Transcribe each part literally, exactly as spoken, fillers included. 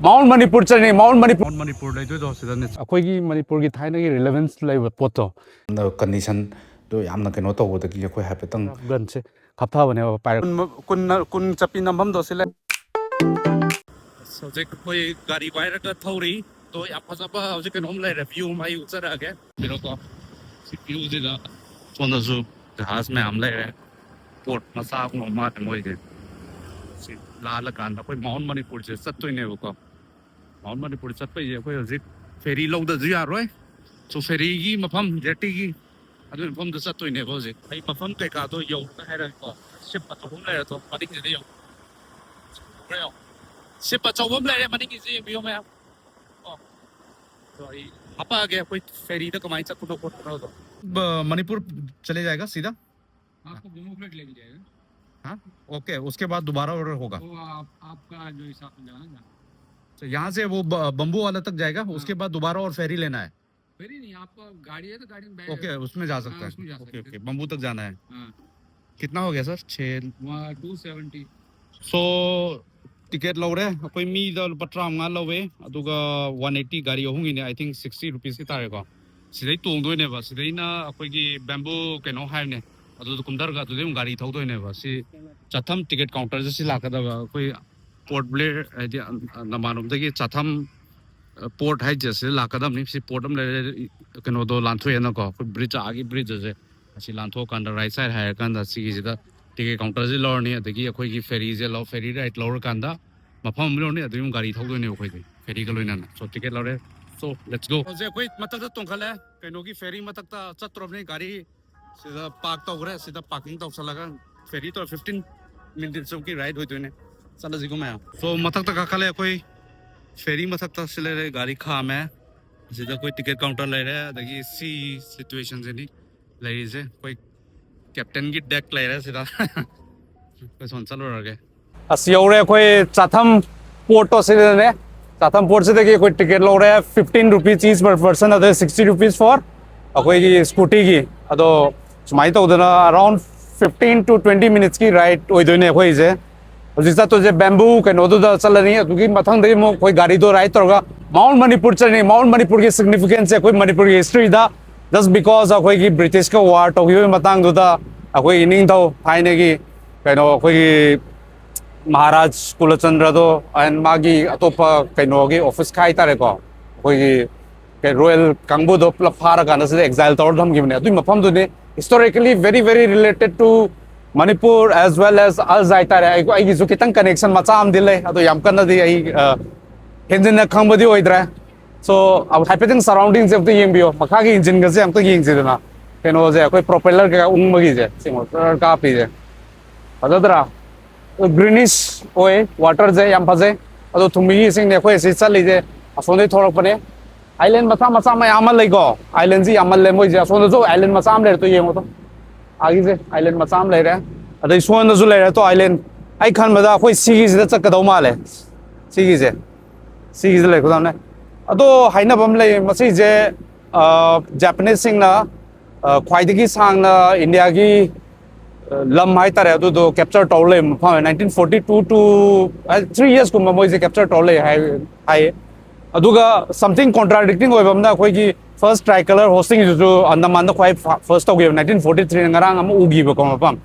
Mount Manipur ꯆꯠꯂꯤ, mount Manipur. Mount Manipur ꯂꯩꯗꯣꯏꯗꯣ ꯁꯤꯗꯅꯦ꯫ ꯑꯩꯈꯣꯏꯒꯤ ꯃꯅꯤꯄꯨꯔꯒꯤ ꯊꯥꯏꯅꯒꯤ relevance ꯂꯩꯕ ꯄꯣꯠꯇꯣ꯫ ꯀꯟꯗꯤꯁꯟꯗꯣ ꯌꯥꯝꯅ ꯀꯩꯅꯣ ꯇꯧꯕꯗꯒꯤ ꯑꯩꯈꯣꯏ ꯍꯥꯏꯐꯦꯠꯇꯪ ꯒꯟꯁꯦ ꯀꯥꯞꯊꯕꯅꯦꯕ ꯄꯥꯏꯔꯒ꯫ ꯀꯨꯟ, ꯀꯨꯟ, ꯀꯨꯟ ꯆꯠꯄꯤ ꯅꯝꯐꯝꯗꯣ ꯁꯤ ꯂꯩ꯫ ꯑꯁ, ꯍꯧꯖꯤꯛ ꯑꯩꯈꯣꯏ ꯒꯥꯔꯤ ꯄꯥꯏꯔꯒ ꯊꯧꯔꯤ꯫ ꯑꯗꯣ ꯌꯥꯝ ꯐꯖꯕ ꯍꯧꯖꯤꯛ ꯀꯩꯅꯣꯝ ꯂꯩꯔꯦ, view ꯑꯃ ꯑꯩ ꯎꯠꯆꯔꯛꯑꯒꯦ꯫ ꯀꯩꯅꯣꯀꯣ, ꯁꯤ viewꯁꯤꯗ ꯁꯣꯝꯗꯁꯨ ꯖꯍꯥꯖ ꯃꯌꯥꯝ ꯂꯩꯔꯦ꯫ Port ꯃꯆꯥꯒꯨꯝꯕ ꯃꯥꯜꯂꯦ ꯃꯣꯏꯁꯦ꯫ ꯁꯤ ꯂꯥꯜꯂꯀꯥꯟꯗ ꯑꯩꯈꯣꯏ ꯃꯥꯎꯟ ꯃꯅꯤꯄꯨꯔꯁꯦ ꯆꯠꯇꯣꯏꯅꯦꯕꯀꯣ꯫ ꯃꯥꯎꯟ ꯃꯅꯤꯄꯨꯔ ꯆꯠꯄꯩꯁꯦ ꯑꯩꯈꯣꯏ ꯍꯧꯖꯤꯛ ferry ꯂꯧꯗꯁꯨ ꯌꯥꯔꯣꯏ꯫ So ferryꯒꯤ ꯃꯐꯝ, jettyꯒꯤ ꯑꯗꯨꯒꯤ ꯃꯐꯝꯗ ꯆꯠꯇꯣꯏꯅꯦꯕ ꯍꯧꯖꯤꯛ꯫ ꯑꯩ ꯃꯐꯝ ꯀꯩꯀꯥꯗꯣ ꯌꯧꯔꯒ ꯍꯥꯏꯔꯒꯦꯀꯣ꯫ Ship ꯑꯆꯧꯕ ꯑꯃ ꯂꯩꯔꯦ ꯑꯗꯣ ꯃꯅꯤꯡꯁꯤꯗ ꯌꯧ-, ꯌꯧꯔꯦ ꯌꯦꯡꯉꯣ꯫ Ship ꯑꯆꯧꯕ ꯑꯃ ꯂꯩꯔꯦ ꯃꯅꯤꯡꯒꯤꯁꯦ ꯌꯦꯡꯕꯤꯌꯣ ꯃꯌꯥꯝ꯫ ꯀꯣ꯫ ꯑꯗꯣ ꯑꯩ ꯍꯥꯄꯛꯑꯒꯦ ꯑꯩꯈꯣꯏ ferryꯗ ꯀꯃꯥꯏꯅ ꯆꯠꯄꯅꯣ ꯈꯣꯠꯄꯅꯣꯗꯣ꯫ ब-, मणिपुर चले जाएगा सीधा? आपको बम्बू फ्लैट लेके जाएगा। हाँ? OK, उसके बाद दोबारा ऑर्डर होगा। वो आप, आपका जो हिसाब से जाना, जाना। तो यहाँ से वो ब-, बम्बू वाला तक जाएगा, हाँ। उसके बाद दोबारा और ferry लेना है। Ferry नहीं, आपका गाड़ी है तो गाड़ी में बैग OK, उसमें जा सकता हाँ, है। उसमें जा OK, सकते हैं। OK, बम्बू तक जाना है। हाँ। कितना हो गया सर? छः। वहाँ two seventy। So, ꯇꯤꯀꯦꯠ ꯂꯧꯔꯦ꯫ ꯑꯩꯈꯣꯏ ꯃꯤꯗ ꯂꯨꯄꯥ ꯇꯔꯥꯃꯉꯥ ꯂꯧꯋꯦ, ꯑꯗꯨꯒ one eighty, ꯒꯥꯔꯤ ꯑꯍꯨꯝꯒꯤꯅꯦ, I think sixty rupeesꯀꯤ ꯇꯥꯔꯦꯀꯣ꯫ ꯁꯤꯗꯩ ꯇꯣꯡꯗꯣꯏꯅꯦꯕ, ꯁꯤꯗꯩꯅ ꯑꯩꯈꯣꯏꯒꯤ bamboo ꯀꯩꯅꯣ ꯍꯥꯏꯕꯅꯦ, ꯑꯗꯨꯗ ꯀꯨꯝꯊꯔꯒ ꯑꯗꯨꯗꯩ ꯑꯃꯨꯛ ꯒꯥꯔꯤ ꯊꯧꯗꯣꯏꯅꯦꯕ꯫ ꯁꯤ ꯆꯥꯊꯝ ꯇꯤꯀꯦꯠ ꯀꯥꯎꯟꯇꯔꯁꯦ ꯁꯤ ꯂꯥꯛꯀꯗꯕ꯫ ꯑꯩꯈꯣꯏ Port Blair ꯍꯥꯏꯗꯤ ꯅꯃꯥꯟꯂꯣꯝꯗꯒꯤ ꯆꯥꯊꯝ ꯄꯣꯔꯠ ꯍꯥꯏꯁꯦ ꯁꯤꯗ ꯂꯥꯛꯀꯗꯕꯅꯤ꯫ ꯁꯤ ꯄꯣꯔꯠ ꯑꯃ ꯂꯩꯔꯦ, ꯀꯩꯅꯣꯗꯣ ꯂꯥꯟꯊꯣꯛꯑꯦꯅꯀꯣ, ꯑꯩꯈꯣꯏ bridge, ꯑꯥꯒꯤ bridge ꯑꯁꯦ, ꯑꯁꯤ ꯂꯥꯟꯊꯣꯛꯑꯀꯥꯟꯗ right side ꯍꯥꯏꯔꯀꯥꯟꯗ ꯁꯤꯒꯤꯁꯤꯗ ꯇꯤꯀꯦꯠ ꯀꯥꯎꯟꯇꯔꯁꯦ ꯂꯧꯔꯅꯤ, ꯑꯗꯒꯤ ꯑꯩꯈꯣꯏꯒꯤ ferryꯁꯦ ꯂꯧ, ferry ride ꯂꯧꯔꯀꯥꯟꯗ ꯃꯐꯝ ꯑꯃ ꯂꯧꯔꯅꯤ, ꯑꯗꯨꯒꯤ ꯑꯃꯨꯛ ꯒꯥꯔꯤ ꯊꯧꯗꯣꯏꯅꯦꯕ ꯑꯩꯈꯣꯏꯗꯤ ferryꯒ ꯂꯣꯏꯅꯅ꯫ So ꯇꯤꯀꯦꯠ ꯂꯧꯔꯦ, so let's go꯫ ꯍꯧꯖꯤꯛ ꯑꯩꯈꯣꯏ ꯃꯊꯛꯇ ꯇꯣꯡꯈꯠꯂꯦ, ꯀꯩꯅꯣꯒꯤ ferry ꯃꯊꯛꯇ ꯆꯠꯇ꯭ꯔꯣꯕꯅꯤ꯫ ꯒꯥꯔꯤ ꯁꯤꯗ park ꯇꯧꯈ꯭ꯔꯦ, ꯁꯤꯗ parking ꯇꯧꯁꯜꯂꯒ ferry ꯇꯧꯔ fifteen minutes ꯀꯤ ride ꯑꯣꯏꯗꯣꯏꯅꯦ꯫ ꯆꯠꯂꯁꯤꯀꯣ ꯃꯌꯥꯝ꯫ So ꯃꯊꯛꯇ ꯀꯥꯈꯠꯂꯦ ꯑꯩꯈꯣꯏ, ferry ꯃꯊꯛꯇ ꯁꯤ ꯂꯩꯔꯦ, ꯒꯥꯔꯤ ꯈꯥꯝꯃꯦ꯫ ꯑꯁꯤꯗ ꯑꯩꯈꯣꯏ ꯇꯤꯀꯦꯠ ꯀꯥꯎꯟꯇꯔ ꯂꯩꯔꯦ, ꯑꯗꯒꯤ ꯁꯤ situationꯁꯤꯅꯤ ꯂꯩꯔꯤꯁꯦ꯫ ꯑꯩꯈꯣꯏ captainꯒꯤ deck ꯂꯩꯔꯦ ꯁꯤꯗ꯫ ꯑꯩꯈꯣꯏ ꯁꯣꯝ ꯆꯠꯂꯨꯔꯒꯦ꯫ ꯑꯁ, ꯌꯧꯔꯦ ꯑꯩꯈꯣꯏ ꯆꯥꯊꯝ ꯄꯣꯔꯠꯇꯣ ꯁꯤꯗꯅꯦ꯫ ꯆꯥꯊꯝ ꯄꯣꯔꯠꯁꯤꯗꯒꯤ ꯑꯩꯈꯣꯏ ꯇꯤꯀꯦꯠ ꯂꯧꯔꯦ, fifteen rupees each per person, ꯑꯗꯩ sixty rupees for ꯑꯩꯈꯣꯏꯒꯤ scootyꯒꯤ꯫ ꯑꯗꯣ ꯁꯨꯃꯥꯏꯅ ꯇꯧꯗꯅ around fifteen to twenty minutesꯀꯤ ride ꯑꯣꯏꯗꯣꯏꯅꯦ ꯑꯩꯈꯣꯏꯁꯦ꯫ ꯍꯧꯖꯤꯛ ꯆꯠꯇꯣꯏꯁꯦ ꯕꯦꯝꯕꯨ ꯀꯩꯅꯣꯗꯨꯗ ꯆꯠꯂꯅꯤ, ꯑꯗꯨꯒꯤ ꯃꯊꯪꯗꯒꯤ ꯑꯃꯨꯛ ꯑꯩꯈꯣꯏ ꯒꯥꯔꯤꯗꯣ ꯔꯥꯏꯗ ꯇꯧꯔꯒ ꯃꯥꯎꯟ ꯃꯅꯤꯄꯨꯔ ꯆꯠꯂꯅꯤ꯫ ꯃꯥꯎꯟ ꯃꯅꯤꯄꯨꯔꯒꯤ ꯁꯤꯒꯅꯤꯐꯤꯀꯦꯟꯁꯁꯦ ꯑꯩꯈꯣꯏ ꯃꯅꯤꯄꯨꯔꯒꯤ ꯍꯤꯁꯇ꯭ꯔꯤꯗ, just because ꯑꯩꯈꯣꯏꯒꯤ ꯕ꯭ꯔꯤꯇꯤꯁꯀ ꯋꯥꯔ ꯇꯧꯈꯤꯕꯒꯤ ꯃꯇꯥꯡꯗꯨꯗ ꯑꯩꯈꯣꯏ ꯏꯅꯤꯡꯊꯧ ꯊꯥꯏꯅꯒꯤ ꯀꯩꯅꯣ ꯑꯩꯈꯣꯏꯒꯤ ꯃꯍꯥꯔꯥꯖ ꯀꯨꯂꯆꯟꯗ꯭ꯔꯗꯣ and ꯃꯥꯒꯤ ꯑꯇꯣꯞꯄ ꯀꯩꯅꯣꯒꯤ ꯑꯣꯐꯤꯁꯀ ꯍꯥꯏꯇꯥꯔꯦꯀꯣ, ꯑꯩꯈꯣꯏꯒꯤ ꯔꯣꯌꯦꯜ ꯀꯥꯡꯕꯨꯗꯣ ꯄꯨꯂꯞ ꯐꯥꯔꯀꯥꯟꯗ ꯁꯤꯗ ꯑꯦꯛꯖꯥꯏꯜ ꯇꯧꯔ ꯊꯝꯈꯤꯕꯅꯦ꯫ ꯑꯗꯨꯒꯤ ꯃꯐꯝꯗꯨꯅꯤ, historically very very related to Manipur as well as us ꯍꯥꯏꯇꯥꯔꯦ꯫ ꯑꯩ ꯑꯩꯒꯤꯁꯨ ꯈꯤꯇꯪ ꯀꯅꯦꯛꯁꯟ ꯃꯆꯥ ꯑꯃꯗꯤ ꯂꯩ, ꯑꯗꯣ ꯌꯥꯝ ꯀꯟꯅꯗꯤ ꯑꯩ ꯑ, ꯍꯦꯟꯖꯤꯟꯅ ꯈꯪꯕꯗꯤ ꯑꯣꯏꯗ꯭ꯔꯦ꯫ So ꯍꯥꯏꯐꯦꯠꯇꯪ ꯁꯔꯥꯎꯟꯗꯤꯡꯁꯦ ꯑꯝꯇ ꯌꯦꯡꯕꯤꯌꯣ, ꯃꯈꯥꯒꯤ ꯏꯟꯖꯤꯟꯒꯁꯦ ꯑꯝꯇ ꯌꯦꯡꯁꯤꯗꯅ꯫ ꯀꯩꯅꯣꯁꯦ ꯑꯩꯈꯣꯏ ꯄ꯭ꯔꯣꯄꯦꯂꯔ ꯀꯩꯀꯥ ꯎꯪꯕꯒꯤꯁꯦ ꯁꯤꯡꯉꯣ ꯀꯥꯞꯄꯤꯁꯦ, ꯐꯖꯗ꯭ꯔꯥ? ꯒ꯭ꯔꯤꯅꯤꯁ ꯑꯣꯏ, ꯋꯥꯇꯔꯁꯦ ꯌꯥꯝ ꯐꯖꯩ꯫ ꯑꯗꯣ ꯊꯨꯝꯃꯤꯒꯤ ꯏꯁꯤꯡꯅꯦ ꯑꯩꯈꯣꯏ ꯑꯁꯤ ꯆꯠꯂꯤꯁꯦ, ꯑꯁꯣꯝꯗꯩ ꯊꯣꯛꯂꯛꯄꯅꯦ꯫ ꯑꯥꯏꯂꯦꯟ ꯃꯆꯥ ꯃꯆꯥ ꯃꯌꯥꯝ ꯑꯃ ꯂꯩꯀꯣ, ꯑꯥꯏꯂꯦꯟꯁꯤ ꯌꯥꯝꯃꯜꯂꯦ ꯃꯣꯏꯁꯦ꯫ ꯑꯁꯣꯝꯗꯁꯨ ꯑꯥꯏꯂꯦꯟ ꯃꯆꯥ ꯑꯃ ꯂꯩꯔꯦ, ꯇꯣ ꯌꯦꯡꯉꯣ ꯇꯣ, ꯑꯥꯒꯤꯁꯦ ꯑꯥꯏꯂꯦꯟ ꯃꯆꯥ ꯑꯃ ꯂꯩꯔꯦ꯫ ꯑꯗꯩ ꯁꯣꯝꯗꯁꯨ ꯂꯩꯔꯦ ꯇꯣ ꯑꯥꯏꯂꯦꯟ꯫ ꯑꯩ ꯈꯟꯕꯗ ꯑꯩꯈꯣꯏ ꯁꯤꯒꯤꯁꯤꯗ ꯆꯠꯀꯗꯧ ꯃꯥꯜꯂꯦ, ꯁꯤꯒꯤꯁꯦ, ꯁꯤꯒꯤꯁꯤꯗ ꯂꯩꯔꯛꯀꯗꯕꯅꯦ꯫ ꯑꯗꯣ ꯍꯥꯏꯅꯕ ꯑꯃ ꯂꯩ, ꯃꯁꯤꯁꯦ ꯖꯥꯄꯅꯤꯁꯁꯤꯡꯅ ꯑ, ꯈ꯭ꯋꯥꯏꯗꯒꯤ ꯁꯥꯡꯅ ꯏꯟꯗꯤꯌꯥꯒꯤ ꯑ, ꯂꯝ ꯍꯥꯏꯇꯥꯔꯦ, ꯑꯗꯨꯗꯣ ꯀꯦꯞꯆꯔ ꯇꯧꯔ ꯂꯩꯕ ꯃꯐꯝ nineteen forty two two three ꯌꯔꯁꯀꯨꯝꯕ ꯃꯣꯏꯁꯦ ꯀꯦꯞꯆꯔ ꯇꯧꯔ ꯂꯩ ꯍꯥꯏ ꯍꯥꯏꯌꯦ꯫ ꯑꯗꯨꯒ ꯁꯝꯊꯤꯡ ꯀꯣꯟꯇ꯭ꯔꯥꯗꯤꯛꯇꯤꯡ ꯑꯣꯏꯕ ꯑꯃꯅ, ꯑꯩꯈꯣꯏꯒꯤ ꯐꯥꯔꯁ ꯇ꯭ꯔꯥꯏ ꯀꯂꯔ ꯍꯣꯁꯇꯤꯡꯁꯤꯁꯨ ꯑꯟꯗꯃꯥꯟꯗ ꯈ꯭ꯋꯥꯏ ꯐꯥꯔꯁ ꯇꯧꯈꯤꯕ ꯅꯥꯏꯟꯇꯤꯟ ꯐꯣꯔꯇꯤ ꯊ꯭ꯔꯤꯅ꯫ ꯉꯔꯥꯡ ꯑꯃ ꯎꯈꯤꯕꯀꯣ ꯃꯐꯝ,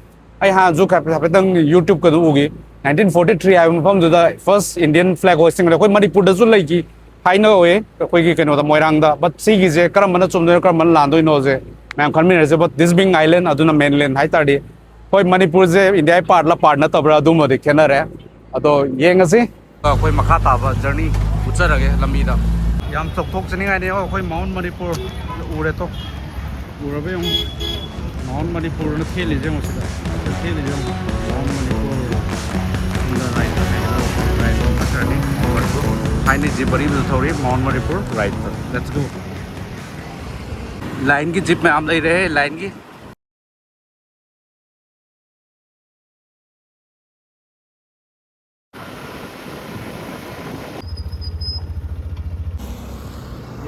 ꯑꯩ ꯍꯥꯟꯅꯁꯨ ꯍꯥꯏꯐꯦꯠꯇꯪ ꯌꯨꯇ꯭ꯌꯨꯕꯀꯗ ꯎꯈꯤ꯫ ꯅꯥꯏꯟꯇꯤꯟ ꯐꯣꯔꯇꯤ ꯊ꯭ꯔꯤ ꯍꯥꯏꯕ ꯃꯐꯝꯗꯨꯗ ꯐꯥꯔꯁ ꯏꯟꯗꯤꯌꯟ ꯐ꯭ꯂꯦꯒ ꯍꯣꯁꯇꯤꯡ ꯑꯩꯈꯣꯏ ꯃꯅꯤꯄꯨꯔꯗꯁꯨ ꯂꯩꯈꯤ ꯍꯥꯏꯅ ꯎꯏ, ꯑꯩꯈꯣꯏꯒꯤ ꯀꯩꯅꯣꯗ, ꯃꯣꯏꯔꯥꯡꯗ꯫ ꯕꯠ ꯁꯤꯒꯤꯁꯦ ꯀꯔꯝꯕꯅ ꯆꯨꯝꯗꯣꯏꯅꯣ, ꯀꯔꯝꯕꯅ ꯂꯥꯟꯗꯣꯏꯅꯣꯁꯦ ꯃꯌꯥꯝ ꯈꯟꯃꯤꯟꯅꯔꯁꯦ꯫ But this being island, ꯑꯗꯨꯅ ꯃꯦꯟꯂꯦꯟ ꯍꯥꯏ ꯇꯥꯔꯗꯤ, ꯍꯣꯏ, ꯃꯅꯤꯄꯨꯔꯁꯦ ꯏꯟꯗꯤꯌꯥꯒꯤ ꯄꯥꯔꯠꯂ ꯄꯥꯔꯠ ꯅꯠꯇꯕ꯭ꯔꯥ, ꯑꯗꯨꯃꯗꯤ ꯈꯦꯠꯅꯔꯦ꯫ ꯑꯗꯣ ꯌꯦꯡꯉꯁꯤ꯫ ꯑꯩꯈꯣꯏ ꯃꯈꯥ ꯇꯥꯕ ꯖꯔꯅꯤ ꯎꯠꯆꯔꯒꯦ ꯂꯝꯕꯤꯗ꯫ ꯌꯥꯝ ꯆꯥꯎꯊꯣꯛꯆꯅꯤꯡꯉꯥꯏꯅꯦ꯫ ꯑꯩꯈꯣꯏ ꯃꯥꯎꯟ ꯃꯅꯤꯄꯨꯔ ꯎꯔꯦ ꯇꯣ꯫ ꯎꯔꯕ ꯌꯦꯡꯉꯨ꯫ ꯃꯥꯎꯟ ꯃꯅꯤꯄꯨꯔꯅ ꯊꯦꯜꯂꯤꯁꯦ ꯌꯦꯡꯉꯨ ꯁꯤꯗ꯫ ꯊꯦꯜꯂꯤꯁꯦ ꯌꯦꯡꯉꯨ꯫ ꯃꯥꯎꯟ ꯃꯅꯤꯄꯨꯔ ꯁꯣꯝꯗ ꯔꯥꯏꯠꯇ ꯂꯩꯔꯦ꯫ ꯔꯥꯏꯠꯇ ꯑꯃꯨꯛ ꯆꯠꯈ꯭ꯔꯅꯤ꯫ ꯃꯥꯎꯟ ꯃꯅꯤꯄꯨꯔ꯫ ꯊꯥꯏꯅ ꯖꯤꯞ ꯑꯔꯤꯕꯗ ꯊꯧꯔꯤ ꯃꯥꯎꯟ ꯃꯅꯤꯄꯨꯔ ꯔꯥꯏꯠꯇ꯫ Let's go꯫ ꯂꯥꯏꯟꯒꯤ ꯖꯤꯞ ꯃꯌꯥꯝ ꯂꯩꯔꯦ, ꯂꯥꯏꯟꯒꯤ꯫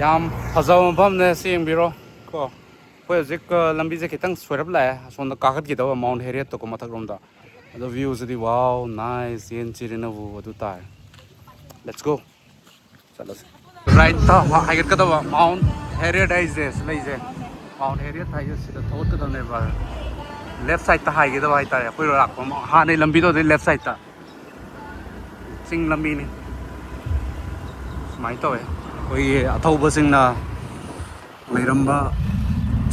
ꯌꯥꯝ ꯐꯖꯕ ꯃꯐꯝꯅꯦ ꯁꯤ, ꯌꯦꯡꯕꯤꯔꯣ ꯀꯣ꯫ ꯑꯩꯈꯣꯏ ꯍꯧꯖꯤꯛ, ꯑ, ꯂꯝꯕꯤꯁꯦ ꯈꯤꯇꯪ ꯁꯣꯏꯔꯞ ꯂꯥꯛꯑꯦ, ꯑꯁꯣꯝꯗ ꯀꯥꯈꯠꯈꯤꯗꯧꯕ ꯃꯥꯎꯟ ꯍꯦꯔꯤꯌꯠꯇꯀꯣ, ꯃꯊꯛꯂꯣꯝꯗ꯫ ꯑꯗꯣ ꯚ꯭ꯌꯨꯁꯤꯗꯤ, wow, nice, ꯌꯦꯟ ꯆꯤꯔꯤꯅꯕꯨ ꯑꯗꯨ ꯇꯥꯔꯦ꯫ Let's go꯫ ꯆꯠꯂꯁꯤ꯫ ꯔꯥꯏꯠꯇ ꯍꯥꯏꯒꯠꯀꯗꯕ Mount Harriet ꯍꯥꯏꯁꯦ ꯁꯤ ꯂꯩꯁꯦ꯫ Mount Harriet ꯍꯥꯏꯁꯦ ꯁꯤꯗ ꯊꯧꯒꯠꯀꯗꯕꯅꯦꯕ꯫ Left sideꯇ ꯍꯥꯏꯒꯗꯕ ꯍꯥꯏꯇꯥꯔꯦ꯫ ꯑꯩꯈꯣꯏ ꯂꯥꯛꯄ ꯍꯥꯟꯅꯩ ꯂꯝꯕꯤꯗꯣ ꯑꯗꯩ left sideꯇ꯫ ꯆꯤꯡ ꯂꯝꯕꯤꯅꯤ꯫ ꯁꯨꯃꯥꯏꯅ ꯇꯧꯋꯦ꯫ ꯑꯩꯈꯣꯏꯒꯤ ꯑꯊꯧꯕꯁꯤꯡꯅ ꯂꯩꯔꯝꯕ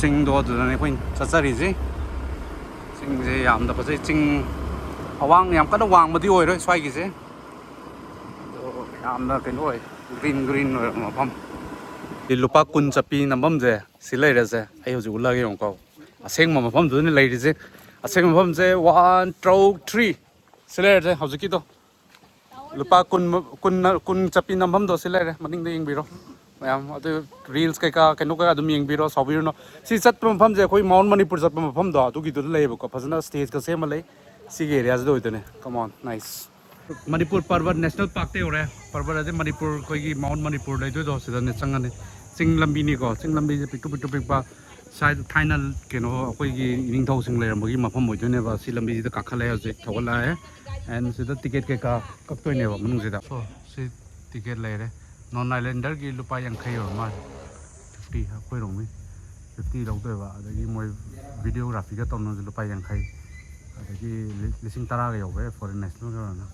ꯆꯤꯡꯗꯣ ꯑꯗꯨꯗꯅꯦ ꯑꯩꯈꯣꯏꯅ ꯆꯠꯆꯔꯤꯁꯦ꯫ ꯆꯤꯡꯁꯦ ꯌꯥꯝꯅ ꯐꯖꯩ꯫ ꯆꯤꯡ ꯑꯋꯥꯡ ꯌꯥꯝ ꯀꯟꯅ ꯋꯥꯡꯕꯗꯤ ꯑꯣꯏꯔꯣꯏ ꯁ꯭ꯋꯥꯏꯒꯤꯁꯦ꯫ ꯑꯗꯣ ꯌꯥꯝꯅ ꯀꯩꯅꯣ ꯑꯣꯏ, green green ꯑꯣꯏꯕ ꯃꯐꯝ꯫ ꯁꯤ ꯂꯨꯄꯥ ꯀꯨꯟ ꯆꯠꯄꯤ ꯅꯝꯐꯝꯁꯦ ꯁꯤ ꯂꯩꯔꯦꯁꯦ꯫ ꯑꯩ ꯍꯧꯖꯤꯛ ꯎꯠꯂꯛꯑꯒꯦ ꯌꯦꯡꯉꯨꯀꯣ꯫ ꯑꯁꯦꯡꯕ ꯃꯐꯝꯗꯨꯗꯅꯦ ꯂꯩꯔꯤꯁꯦ꯫ ꯑꯁꯦꯡꯕ ꯃꯐꯝꯁꯦ, one, two, three꯫ ꯁꯤ ꯂꯩꯔꯦꯁꯦ ꯍꯧꯖꯤꯛꯀꯤꯗꯣ꯫ ꯂꯨꯄꯥ ꯀꯨꯟ, ꯀꯨꯟ, ꯀꯨꯟ ꯆꯠꯄꯤ ꯅꯝꯐꯝꯗꯣ ꯁꯤ ꯂꯩꯔꯦ꯫ ꯃꯅꯤꯡꯗ ꯌꯦꯡꯕꯤꯔꯣ ꯃꯌꯥꯝ꯫ ꯑꯗꯨ reels ꯀꯩꯀꯥ ꯀꯩꯅꯣ ꯀꯩꯀꯥ ꯑꯗꯨꯝ ꯌꯦꯡꯕꯤꯔꯣ, ꯁꯥꯎꯕꯤꯔꯨꯅꯣ꯫ ꯁꯤ ꯆꯠꯄ ꯃꯐꯝꯁꯦ ꯑꯩꯈꯣꯏ Mount ꯃꯅꯤꯄꯨꯔ ꯆꯠꯄ ꯃꯐꯝꯗꯣ ꯑꯗꯨꯒꯤꯗꯨꯗ ꯂꯩꯌꯦꯕꯀꯣ꯫ ꯐꯖꯅ stageꯀ ꯁꯦꯝꯃ ꯂꯩ꯫ ꯁꯤꯒꯤ areaꯁꯤꯗ ꯑꯣꯏꯗꯣꯏꯅꯦ꯫ Come on, nice꯫ Manipur ꯄꯔꯕꯠ National Parkꯇ ꯌꯧꯔꯦ꯫ ꯄꯔꯕꯠ ꯑꯗꯩ ꯃꯅꯤꯄꯨꯔ, ꯑꯩꯈꯣꯏꯒꯤ Mount ꯃꯅꯤꯄꯨꯔ ꯂꯩꯗꯣꯏꯗꯣ ꯁꯤꯗꯅꯦ ꯆꯪꯉꯅꯤ꯫ ꯆꯤꯡ ꯂꯝꯕꯤꯅꯤꯀꯣ꯫ ꯆꯤꯡ ꯂꯝꯕꯤꯁꯦ ꯄꯤꯛꯇ꯭ꯔꯨ ꯄꯤꯛꯇ꯭ꯔꯨ ꯄꯤꯛꯄ꯫ Side ꯊꯥꯏꯅ ꯀꯩꯅꯣ ꯑꯩꯈꯣꯏꯒꯤ ꯏꯅꯤꯡꯊꯧꯁꯤꯡ ꯂꯩꯔꯝꯕꯒꯤ ꯃꯐꯝ ꯑꯣꯏꯗꯣꯏꯅꯦꯕ꯫ ꯁꯤ ꯂꯝꯕꯤꯁꯤꯗ ꯀꯥꯈꯠꯂꯛꯑꯦ ꯍꯧꯖꯤꯛ ꯊꯧꯒꯠꯂꯛꯑꯦ꯫ And ꯁꯤꯗ ticket ꯀꯩꯀꯥ ꯀꯛꯇꯣꯏꯅꯦꯕ ꯃꯅꯨꯡꯁꯤꯗ꯫ So, ꯁꯤ ticket ꯂꯩꯔꯦ꯫ Non Islanderꯒꯤ ꯂꯨꯄꯥ ꯌꯥꯡꯈꯩ ꯑꯣꯏꯔ ꯃꯥꯜꯂꯦ꯫ Fifty ꯑꯩꯈꯣꯏꯔꯣꯝꯒꯤ fifty ꯂꯧꯗꯣꯏꯕ꯫ ꯑꯗꯒꯤ ꯃꯣꯏ videographyꯒ ꯇꯧꯅꯕꯁꯨ ꯂꯨꯄꯥ ꯌꯥꯡꯈꯩ꯫ ꯑꯗꯒꯤ ꯂꯤ-, ꯂꯤꯁꯤꯡ ꯇꯔꯥꯒ ꯌꯧꯕ ꯌꯥꯏ foreign nationalꯒ ꯑꯣꯏꯔꯒꯅ꯫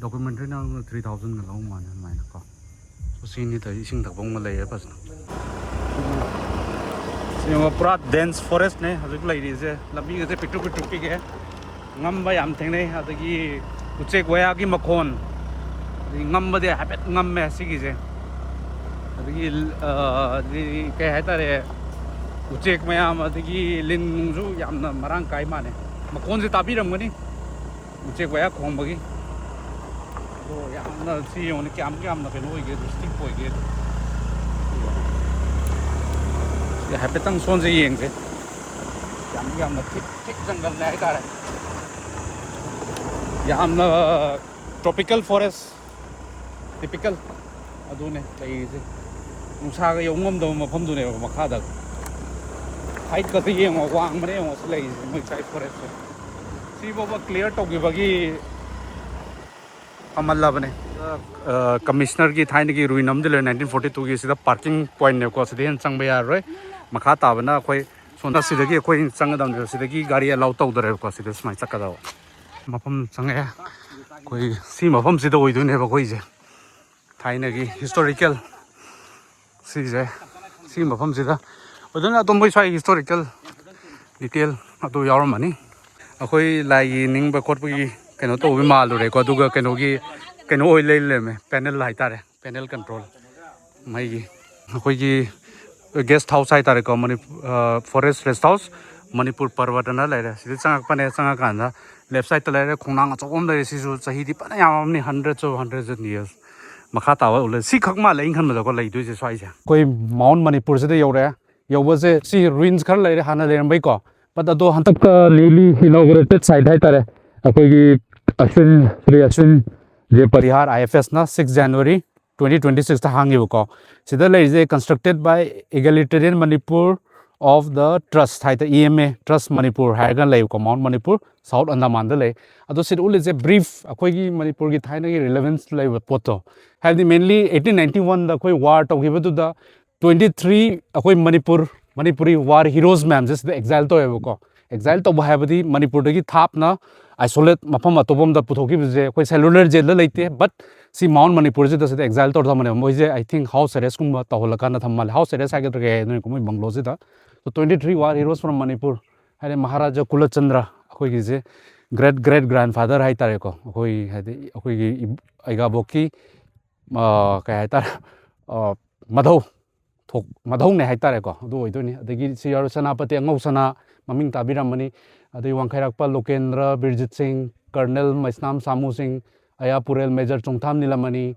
Documentaryꯅ ꯇhree thousandꯒ ꯂꯧ ꯃꯥꯜꯂꯦ ꯑꯗꯨꯃꯥꯏꯅ ꯀꯣ꯫ ꯁꯤꯅꯤ ꯇꯧꯔꯤ, ꯏꯁꯤꯡ ꯊꯛꯐꯝ ꯑꯃ ꯂꯩꯔꯦ ꯐꯖꯅ꯫ ꯁꯤ ꯌꯦꯡꯉꯣ, ꯄꯨꯔꯥ dense forestꯅꯦ ꯍꯧꯖꯤꯛ ꯂꯩꯔꯤꯁꯦ꯫ ꯂꯝꯕꯤꯒꯁꯦ ꯄꯤꯛꯇ꯭ꯔꯨ ꯄꯤꯛꯇ꯭ꯔꯨ ꯄꯤꯛꯑꯦ꯫ ꯉꯝꯕ ꯌꯥꯝ ꯊꯦꯡꯅꯩ꯫ ꯑꯗꯒꯤ ꯎꯆꯦꯛ ꯋꯥꯌꯥꯒꯤ ꯃꯈꯣꯟ, ꯑꯗꯒꯤ ꯉꯝꯕꯗꯤ ꯍꯥꯏꯐꯦꯠ ꯉꯝꯃꯦ ꯁꯤꯒꯤꯁꯦ꯫ ꯑꯗꯒꯤ, ꯑ, ꯑꯗꯒꯤ ꯀꯩ ꯍꯥꯏꯇꯥꯔꯦ, ꯎꯆꯦꯛ ꯃꯌꯥꯝ, ꯑꯗꯒꯤ ꯂꯤꯟ ꯅꯨꯡꯁꯨ ꯌꯥꯝꯅ ꯃꯔꯥꯡ ꯀꯥꯏ ꯃꯥꯜꯂꯦ꯫ ꯃꯈꯣꯟꯁꯦ ꯇꯥꯕꯤꯔꯝꯒꯅꯤ꯫ ꯎꯆꯦꯛ ꯋꯥꯌꯥ ꯈꯣꯡꯕꯒꯤ꯫ ꯑꯗꯣ ꯌꯥꯝꯅ ꯁꯤ ꯌꯦꯡꯉꯨꯅꯦ, ꯀꯌꯥꯝ ꯌꯥꯝꯅ ꯀꯩꯅꯣ ꯑꯣꯏꯒꯦ, ꯑꯗꯨ steep ꯑꯣꯏꯒꯦ ꯑꯗꯣ꯫ ꯁꯤ ꯍꯥꯏꯐꯦꯠꯇꯪ ꯁꯣꯟꯁꯦ ꯌꯦꯡꯁꯦ꯫ ꯌꯥꯝ ꯌꯥꯝꯅ thick, thick ꯖꯪꯒꯜꯅꯦ ꯍꯥꯏꯇꯥꯔꯦ꯫ ꯌꯥꯝꯅ tropical forest, typical ꯑꯗꯨꯅꯦ ꯂꯩꯔꯤꯁꯦ꯫ ꯅꯨꯡꯁꯥꯒ ꯌꯧ ꯉꯝꯗꯕ ꯃꯐꯝꯗꯨꯅꯦꯕ ꯃꯈꯥꯗ꯫ Heightꯀꯁꯦ ꯌꯦꯡꯉꯣ, ꯋꯥꯡꯕꯅꯦ ꯌꯦꯡꯉꯣ ꯁꯤ ꯂꯩꯔꯤꯁꯦ, ꯃꯣꯏ ꯁ꯭ꯋꯥꯏ forestꯁꯦ꯫ ꯁꯤꯐꯥꯎꯕ ꯀ꯭ꯂꯤꯌꯥꯔ ꯇꯧꯈꯤꯕꯒꯤ ꯐꯝꯍꯜꯂꯕꯅꯦ꯫ ꯀꯃꯤꯁꯅꯔꯒꯤ ꯊꯥꯏꯅꯒꯤ ꯔꯨꯏꯟ ꯑꯃꯗꯤ ꯂꯩꯔꯦ, ꯅꯥꯏꯟꯇꯤꯟ ꯐꯣꯔꯇꯤ ꯇꯨꯒꯤ꯫ ꯁꯤꯗ ꯄꯥꯔꯀꯤꯡ ꯄꯣꯏꯟꯠꯅꯦꯕꯀꯣ, ꯁꯤꯗ ꯍꯦꯟꯅ ꯆꯪꯕ ꯌꯥꯔꯔꯣꯏ꯫ ꯃꯈꯥ ꯇꯥꯕꯅ ꯑꯩꯈꯣꯏ ꯁꯣꯝꯗ ꯁꯤꯗꯒꯤ ꯑꯩꯈꯣꯏ ꯆꯪꯒꯗꯕꯅꯦꯕ꯫ ꯁꯤꯗꯒꯤ ꯒꯥꯔꯤ ꯑꯦꯂꯥꯎ ꯇꯧꯗꯔꯦꯕꯀꯣ, ꯁꯤꯗ ꯁꯨꯃꯥꯏꯅ ꯆꯠꯀꯗꯕ꯫ ꯃꯐꯝ ꯆꯪꯉꯛꯑꯦ꯫ ꯑꯩꯈꯣꯏ ꯁꯤ ꯃꯐꯝꯁꯤꯗ ꯑꯣꯏꯗꯣꯏꯅꯦꯕ ꯑꯩꯈꯣꯏꯁꯦ꯫ ꯊꯥꯏꯅꯒꯤ ꯍꯤꯁꯇꯣꯔꯤꯀꯦꯜ ꯁꯤꯁꯦ, ꯁꯤꯒꯤ ꯃꯐꯝꯁꯤꯗ ꯑꯣꯏꯗꯣꯏꯅꯦ꯫ ꯑꯗꯣ ꯃꯣꯏ ꯁ꯭ꯋꯥꯏ ꯍꯤꯁꯇꯣꯔꯤꯀꯦꯜ ꯗꯤꯇꯦꯜ ꯑꯗꯨ ꯌꯥꯎꯔꯝꯃꯅꯤ꯫ ꯑꯩꯈꯣꯏ ꯂꯥꯏꯒꯤ ꯅꯤꯡꯕ ꯈꯣꯠꯄꯒꯤ ꯀꯩꯅꯣ ꯇꯧꯕꯒꯤ ꯃꯥꯜꯂꯨꯔꯦꯀꯣ, ꯑꯗꯨꯒ ꯀꯩꯅꯣꯒꯤ ꯀꯩꯅꯣ ꯑꯣꯏ ꯂꯩ ꯂꯩꯔꯝꯃꯦ, ꯄꯦꯅꯦꯜ ꯍꯥꯏꯇꯥꯔꯦ, ꯄꯦꯅꯦꯜ ꯀꯟꯇ꯭ꯔꯣꯜ꯫ ꯃꯩꯒꯤ ꯑꯩꯈꯣꯏꯒꯤ ꯒꯦꯁ ꯍꯥꯎꯁ ꯍꯥꯏꯇꯥꯔꯦꯀꯣ, Manipur forest rest house Manipur ꯄꯔꯕꯇꯅ ꯂꯩꯔꯦ꯫ ꯁꯤꯗ ꯆꯪꯉꯛꯄꯅꯦ, ꯆꯪꯉꯀꯥꯟꯗ ꯂꯦꯐ ꯁꯥꯏꯗꯠꯇ ꯂꯩꯔꯦ, ꯈꯣꯡꯅꯥꯡ ꯑꯆꯧꯕ ꯑꯃ ꯂꯩꯔꯦ꯫ ꯁꯤꯁꯨ ꯆꯍꯤꯗꯤ ꯐꯅ ꯌꯥꯝꯃꯕꯅꯤ, hundreds of hundreds of years꯫ ꯃꯈꯥ ꯇꯥꯕ ꯎꯠꯂꯦ꯫ ꯁꯤ ꯈꯛ ꯃꯥꯜꯂꯦ ꯑꯩꯅ ꯈꯟꯕꯗꯀꯣ ꯂꯩꯗꯣꯏꯁꯦ ꯁ꯭ꯋꯥꯏꯁꯦ꯫ ꯑꯩꯈꯣꯏ ꯃꯥꯎꯟ ꯃꯅꯤꯄꯨꯔꯁꯤꯗ ꯌꯧꯔꯛꯑꯦ꯫ ꯌꯧꯕꯁꯦ ꯁꯤ ꯔꯨꯏꯟꯁ ꯈꯔ ꯂꯩꯔꯦ ꯍꯥꯟꯅ ꯂꯩꯔꯝꯕꯩꯀꯣ, ꯕꯠ ꯑꯗꯣ ꯍꯟꯗꯛꯇ newly inaugurated site ꯍꯥꯏꯇꯥꯔꯦ, ꯑꯩꯈꯣꯏꯒꯤ ꯑꯁ꯭ꯋꯤꯟ, ꯁ꯭ꯔꯤ ꯑꯁ꯭ꯋꯤꯟ ꯖꯦ ꯄꯔꯤꯍꯥꯔ, IFS ꯅ six January twenty twenty six ꯇ ꯍꯥꯡꯉꯦꯕꯀꯣ꯫ ꯁꯤꯗ ꯂꯩꯔꯤꯁꯦ constructed by Egalitarian Manipur of the Trust ꯍꯥꯏꯗꯅ, EMA Trust Manipur ꯍꯥꯏꯔꯒ ꯂꯩꯕꯀꯣ, ꯃꯥꯎꯟ ꯃꯅꯤꯄꯨꯔ, ꯁꯥꯎꯠ ꯑꯟꯗꯥꯃꯥꯟꯗ ꯂꯩ꯫ ꯑꯗꯣ ꯁꯤꯗ ꯎꯠꯂꯤꯁꯦ ꯕ꯭ꯔꯤꯐ ꯑꯩꯈꯣꯏꯒꯤ ꯃꯅꯤꯄꯨꯔꯒꯤ ꯊꯥꯏꯅꯒꯤ ꯔꯤꯂꯦꯚꯦꯟꯁ ꯂꯩꯕ ꯄꯣꯠꯇꯣ, ꯍꯥꯏꯕꯗꯤ mainly eighteen ninety one ꯗ ꯑꯩꯈꯣꯏ ꯋꯥꯔ ꯇꯧꯈꯤꯕꯗꯨꯗ twenty three ꯑꯩꯈꯣꯏ ꯃꯅꯤꯄꯨꯔ, ꯃꯅꯤꯄꯨꯔꯤ ꯋꯥꯔ ꯍꯤꯔꯣꯁ ꯃꯌꯥꯝꯁꯦ ꯁꯤꯗ ꯑꯦꯛꯖꯥꯏꯜ ꯇꯧꯋꯦꯕꯀꯣ꯫ ꯑꯦꯛꯖꯥꯏꯜ ꯇꯧꯕ ꯍꯥꯏꯕꯗꯤ ꯃꯅꯤꯄꯨꯔꯗꯒꯤ ꯊꯥꯞꯅ ꯑꯥꯏꯁꯣꯂꯦꯠ ꯃꯐꯝ ꯑꯇꯣꯞꯄ ꯑꯃꯗ ꯄꯨꯊꯣꯛꯈꯤꯕꯁꯦ ꯑꯩꯈꯣꯏ ꯁꯦꯂꯨꯂꯔ ꯖꯦꯜꯗ ꯂꯩꯇꯦ, ꯕꯠ ꯁꯤ ꯃꯥꯎꯟ ꯃꯅꯤꯄꯨꯔꯁꯤꯗ ꯁꯤꯗ ꯑꯦꯛꯖꯥꯏꯜ ꯇꯧꯔ ꯊꯝꯕꯅꯦꯕ꯫ ꯃꯣꯏꯁꯦ, I think, ꯍꯥꯎꯁ ꯑꯦꯔꯦꯁꯀꯨꯝꯕ ꯇꯧꯍꯜꯂꯀꯥꯟꯗ ꯊꯝ ꯃꯥꯜꯂꯦ꯫ ꯍꯥꯎꯁ ꯑꯦꯔꯦꯁ ꯍꯥꯏꯒꯗ꯭ꯔꯥ ꯀꯩ ꯍꯥꯏꯗꯣꯏꯅꯣ ꯃꯣꯏ ꯕꯪꯒ꯭ꯂꯣꯁꯤꯗ꯫ So twenty three war heroes from Manipur ꯍꯥꯏꯗꯤ ꯃꯍꯥꯔꯥꯖꯥ ꯀꯨꯂꯆꯟꯗ꯭ꯔ, ꯑꯩꯈꯣꯏꯒꯤꯁꯦ great great grandfather ꯍꯥꯏꯇꯥꯔꯦꯀꯣ, ꯑꯩꯈꯣꯏ ꯍꯥꯏꯗꯤ ꯑꯩꯈꯣꯏꯒꯤ ꯏꯕ-, ꯑꯩꯒꯥꯕꯣꯛꯀꯤ ꯑ, ꯀꯩ ꯍꯥꯏꯇꯥꯔꯦ, ꯑ, ꯃꯙꯧ ꯊꯣꯛ-, ꯃꯙꯧꯅꯦ ꯍꯥꯏꯇꯥꯔꯦꯀꯣ, ꯑꯗꯨ ꯑꯣꯏꯗꯣꯏꯅꯤ꯫ ꯑꯗꯒꯤ ꯁꯤ ꯌꯥꯎꯔꯦ ꯁꯦꯅꯥꯄꯇꯤ ꯑꯉꯧ ꯁꯅꯥ, ꯃꯃꯤꯡ ꯇꯥꯕꯤꯔꯝꯃꯅꯤ꯫ ꯑꯗꯩ ꯋꯥꯡꯈꯩꯔꯥꯛꯄ ꯂꯣꯀꯦꯟꯗ꯭ꯔ ꯕꯤꯔꯖꯤꯠ ꯁꯤꯡ, ꯀꯔꯅꯦꯜ ꯃꯩꯁꯅꯥꯝ ꯁꯥꯃꯨ ꯁꯤꯡ, ꯑꯌꯥ ꯄꯨꯔꯦꯜ ꯃꯦꯖꯔ ꯆꯣꯡꯊꯥꯝ ꯅꯤꯂꯃꯅꯤ,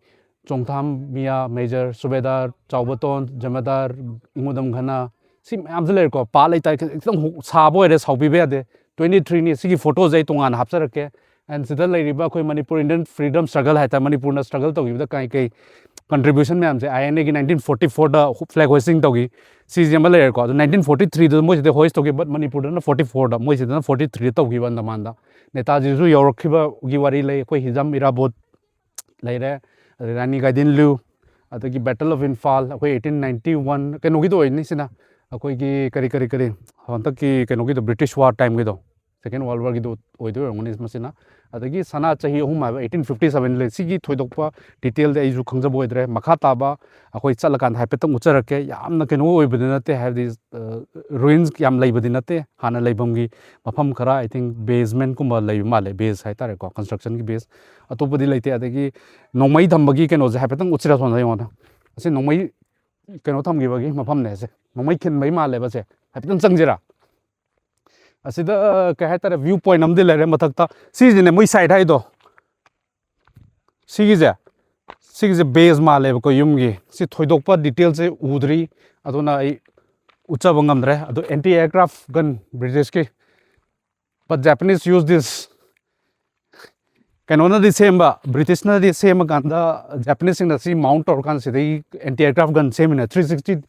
ꯆꯣꯡꯊꯥꯝ ꯃꯤꯌꯥ ꯃꯦꯖꯔ, ꯁꯨꯕꯦꯗꯥꯔ ꯆꯥꯎꯕꯇꯣꯟ, ꯖꯃꯦꯗꯥꯔ ꯏꯉꯨꯗꯝ ꯘꯅ, ꯁꯤ ꯃꯌꯥꯝꯁꯦ ꯂꯩꯔꯦꯀꯣ꯫ ꯄꯥ ꯂꯩꯇꯥꯔꯦ, ꯈꯤꯇꯪ ꯈꯤꯇꯪ ꯍꯨ-, ꯁꯥꯕ ꯑꯣꯏꯔꯦ, ꯁꯥꯎꯕꯤꯕ ꯌꯥꯗꯦ꯫ Twenty three ꯅꯤ꯫ ꯁꯤꯒꯤ ꯐꯣꯇꯣꯁꯦ ꯑꯩ ꯇꯣꯉꯥꯟꯅ ꯍꯥꯞꯆꯔꯛꯀꯦ꯫ And ꯁꯤꯗ ꯂꯩꯔꯤꯕ ꯑꯩꯈꯣꯏ ꯃꯅꯤꯄꯨꯔ Indian freedom struggle ꯍꯥꯏꯇꯥꯔꯦ, ꯃꯅꯤꯄꯨꯔꯅ ꯁ꯭ꯇ꯭ꯔꯒꯜ ꯇꯧꯈꯤꯕꯗ ꯀꯩ ꯀꯩ ꯀꯟꯇ꯭ꯔꯤꯕ꯭ꯌꯨꯁꯟ ꯃꯌꯥꯝꯁꯦ, ꯑꯥꯏ ꯑꯦꯟ ꯑꯦꯒꯤ ꯅꯥꯏꯟꯇꯤꯟ ꯐꯣꯔꯇꯤ ꯐꯣꯔꯗ ꯐ꯭ꯂꯦꯛ ꯍꯣꯏꯁꯇꯤꯡ ꯇꯧꯈꯤ꯫ ꯁꯤꯁꯦ ꯑꯃ ꯂꯩꯔꯦꯀꯣ꯫ ꯑꯗꯣ ꯅꯥꯏꯟꯇꯤꯟ ꯐꯣꯔꯇꯤ ꯊ꯭ꯔꯤꯗ ꯃꯣꯏꯁꯤꯗ ꯍꯣꯏꯁ ꯇꯧꯈꯤ, ꯕꯠ ꯃꯅꯤꯄꯨꯔꯗꯅ ꯐꯣꯔꯇꯤ ꯐꯣꯔꯗ, ꯃꯣꯏꯁꯤꯗꯅ ꯐꯣꯔꯇꯤ ꯊ꯭ꯔꯤꯗ ꯇꯧꯈꯤꯕ ꯑꯟꯗꯃꯥꯟꯗ꯫ ꯅꯦꯇꯥꯖꯤꯁꯨ ꯌꯧꯔꯛꯈꯤꯕꯒꯤ ꯋꯥꯔꯤ ꯂꯩ꯫ ꯑꯩꯈꯣꯏ ꯍꯤꯖꯝ ꯏꯔꯥꯕꯣꯠ ꯂꯩꯔꯦ, ꯑꯗꯩ ꯔꯥꯅꯤ ꯒꯥꯏꯗꯤꯟꯂ꯭ꯌꯨ, ꯑꯗꯒꯤ ꯕꯦꯇꯜ ꯑꯣꯐ ꯏꯝꯐꯥꯜ, ꯑꯩꯈꯣꯏ ꯑꯩꯠꯇꯤꯟ ꯅꯥꯏꯟꯇꯤ ꯋꯥꯟ ꯀꯩꯅꯣꯒꯤꯗꯣ ꯑꯣꯏꯅꯤ ꯁꯤꯅ, ꯑꯩꯈꯣꯏꯒꯤ ꯀꯔꯤ ꯀꯔꯤ ꯀꯔꯤ ꯍꯟꯗꯛꯀꯤ ꯀꯩꯅꯣꯒꯤꯗꯣ, ꯕ꯭ꯔꯤꯇꯤꯁ ꯋꯥꯔ ꯇꯥꯏꯝꯒꯤꯗꯣ, ꯁꯦꯀꯦꯟ ꯋꯥꯔꯜ ꯋꯥꯔꯒꯤꯗꯣ ꯑꯣꯏꯗꯣꯏ ꯑꯣꯏꯔꯝꯒꯅꯤ ꯃꯁꯤꯅ꯫ ꯑꯗꯒꯤ ꯁꯅꯥ ꯆꯍꯤ ꯑꯍꯨꯝ ꯍꯥꯏꯕ ꯑꯩꯠꯇꯤꯟ ꯐꯤꯐꯇꯤ ꯁꯕꯦꯟ ꯂꯩ꯫ ꯁꯤꯒꯤ ꯊꯣꯏꯗꯣꯛꯄ ꯗꯤꯇꯦꯜꯗꯤ ꯑꯩꯁꯨ ꯈꯪꯖꯕ ꯑꯣꯏꯗ꯭ꯔꯦ꯫ ꯃꯈꯥ ꯇꯥꯕ ꯑꯩꯈꯣꯏ ꯆꯠꯂꯀꯥꯟꯗ ꯍꯥꯏꯐꯦꯠꯇꯪ ꯎꯠꯆꯔꯛꯀꯦ꯫ ꯌꯥꯝꯅ ꯀꯩꯅꯣ ꯑꯣꯏꯕꯗꯤ ꯅꯠꯇꯦ, ꯍꯥꯏꯕꯗꯤ ꯔꯨꯏꯟꯁ ꯌꯥꯝ ꯂꯩꯕꯗꯤ ꯅꯠꯇꯦ꯫ ꯍꯥꯟꯅ ꯂꯩꯐꯝꯒꯤ ꯃꯐꯝ ꯈꯔ, ꯑꯥꯏ ꯊꯤꯡ ꯕꯦꯁꯃꯦꯟꯠꯀꯨꯝꯕ ꯂꯩꯕ ꯃꯥꯜꯂꯦ, ꯕꯦꯁ ꯍꯥꯏꯇꯥꯔꯦꯀꯣ, ꯀꯟꯁꯇ꯭ꯔꯛꯁꯟꯒꯤ ꯕꯦꯁ꯫ ꯑꯇꯣꯞꯄꯗꯤ ꯂꯩꯇꯦ꯫ ꯑꯗꯒꯤ ꯅꯣꯡꯃꯩ ꯊꯝꯕꯒꯤ ꯀꯩꯅꯣꯁꯦ ꯍꯥꯏꯐꯦꯠꯇꯪ ꯎꯠꯁꯤꯔ ꯁꯣꯝꯗ ꯌꯦꯡꯉꯣꯅꯦ꯫ ꯑꯁꯤ ꯅꯣꯡꯃꯩ ꯀꯩꯅꯣ ꯊꯝꯈꯤꯕꯒꯤ ꯃꯐꯝꯅꯦ꯫ ꯑꯁꯦ ꯅꯣꯡꯃꯩ ꯈꯤꯟꯕꯩ ꯃꯥꯜꯂꯦꯕ꯫ ꯑꯁꯦ ꯍꯥꯏꯐꯦꯠꯇꯪ ꯆꯪꯁꯤꯔꯥ? ꯑꯁꯤꯗ ꯀꯩ ꯍꯥꯏꯇꯥꯔꯦ, ꯚ꯭ꯌꯨ ꯄꯣꯏꯟꯠ ꯑꯃꯗꯤ ꯂꯩꯔꯦ ꯃꯊꯛꯇ꯫ ꯁꯤꯁꯤꯅꯦ ꯃꯣꯏ ꯁꯥꯏꯠ ꯍꯥꯏꯗꯣ꯫ ꯁꯤꯒꯤꯁꯦ, ꯁꯤꯒꯤꯁꯦ ꯕꯦꯁ ꯃꯥꯜꯂꯦꯕꯀꯣ ꯌꯨꯝꯒꯤ꯫ ꯁꯤ ꯊꯣꯏꯗꯣꯛꯄ ꯗꯤꯇꯦꯜꯁꯦ ꯎꯗ꯭ꯔꯤ, ꯑꯗꯨꯅ ꯑꯩ ꯎꯠꯆꯕ ꯉꯝꯗ꯭ꯔꯦ꯫ ꯑꯗꯣ ꯑꯦꯟꯇꯤ ꯑꯦꯌꯔꯀ꯭ꯔꯥꯐ ꯒꯟ ꯕ꯭ꯔꯤꯇꯤꯁꯀꯤ, but Japanese use this. ꯀꯩꯅꯣꯅꯗꯤ ꯁꯦꯝꯕ, ꯕ꯭ꯔꯤꯇꯤꯁꯅꯗꯤ ꯁꯦꯝꯃꯀꯥꯟꯗ ꯖꯄꯥꯅꯤꯁꯁꯤꯡꯅ ꯁꯤ ꯃꯥꯎꯟ ꯇꯧꯔꯀꯥꯟꯗ ꯁꯤꯗꯒꯤ ꯑꯦꯟꯇꯤ ꯑꯦꯌꯔꯀ꯭ꯔꯥꯐ ꯒꯟ ꯁꯦꯝꯃꯤꯅ, ꯊ꯭ꯔꯤ ꯁꯤꯛꯁꯇꯤ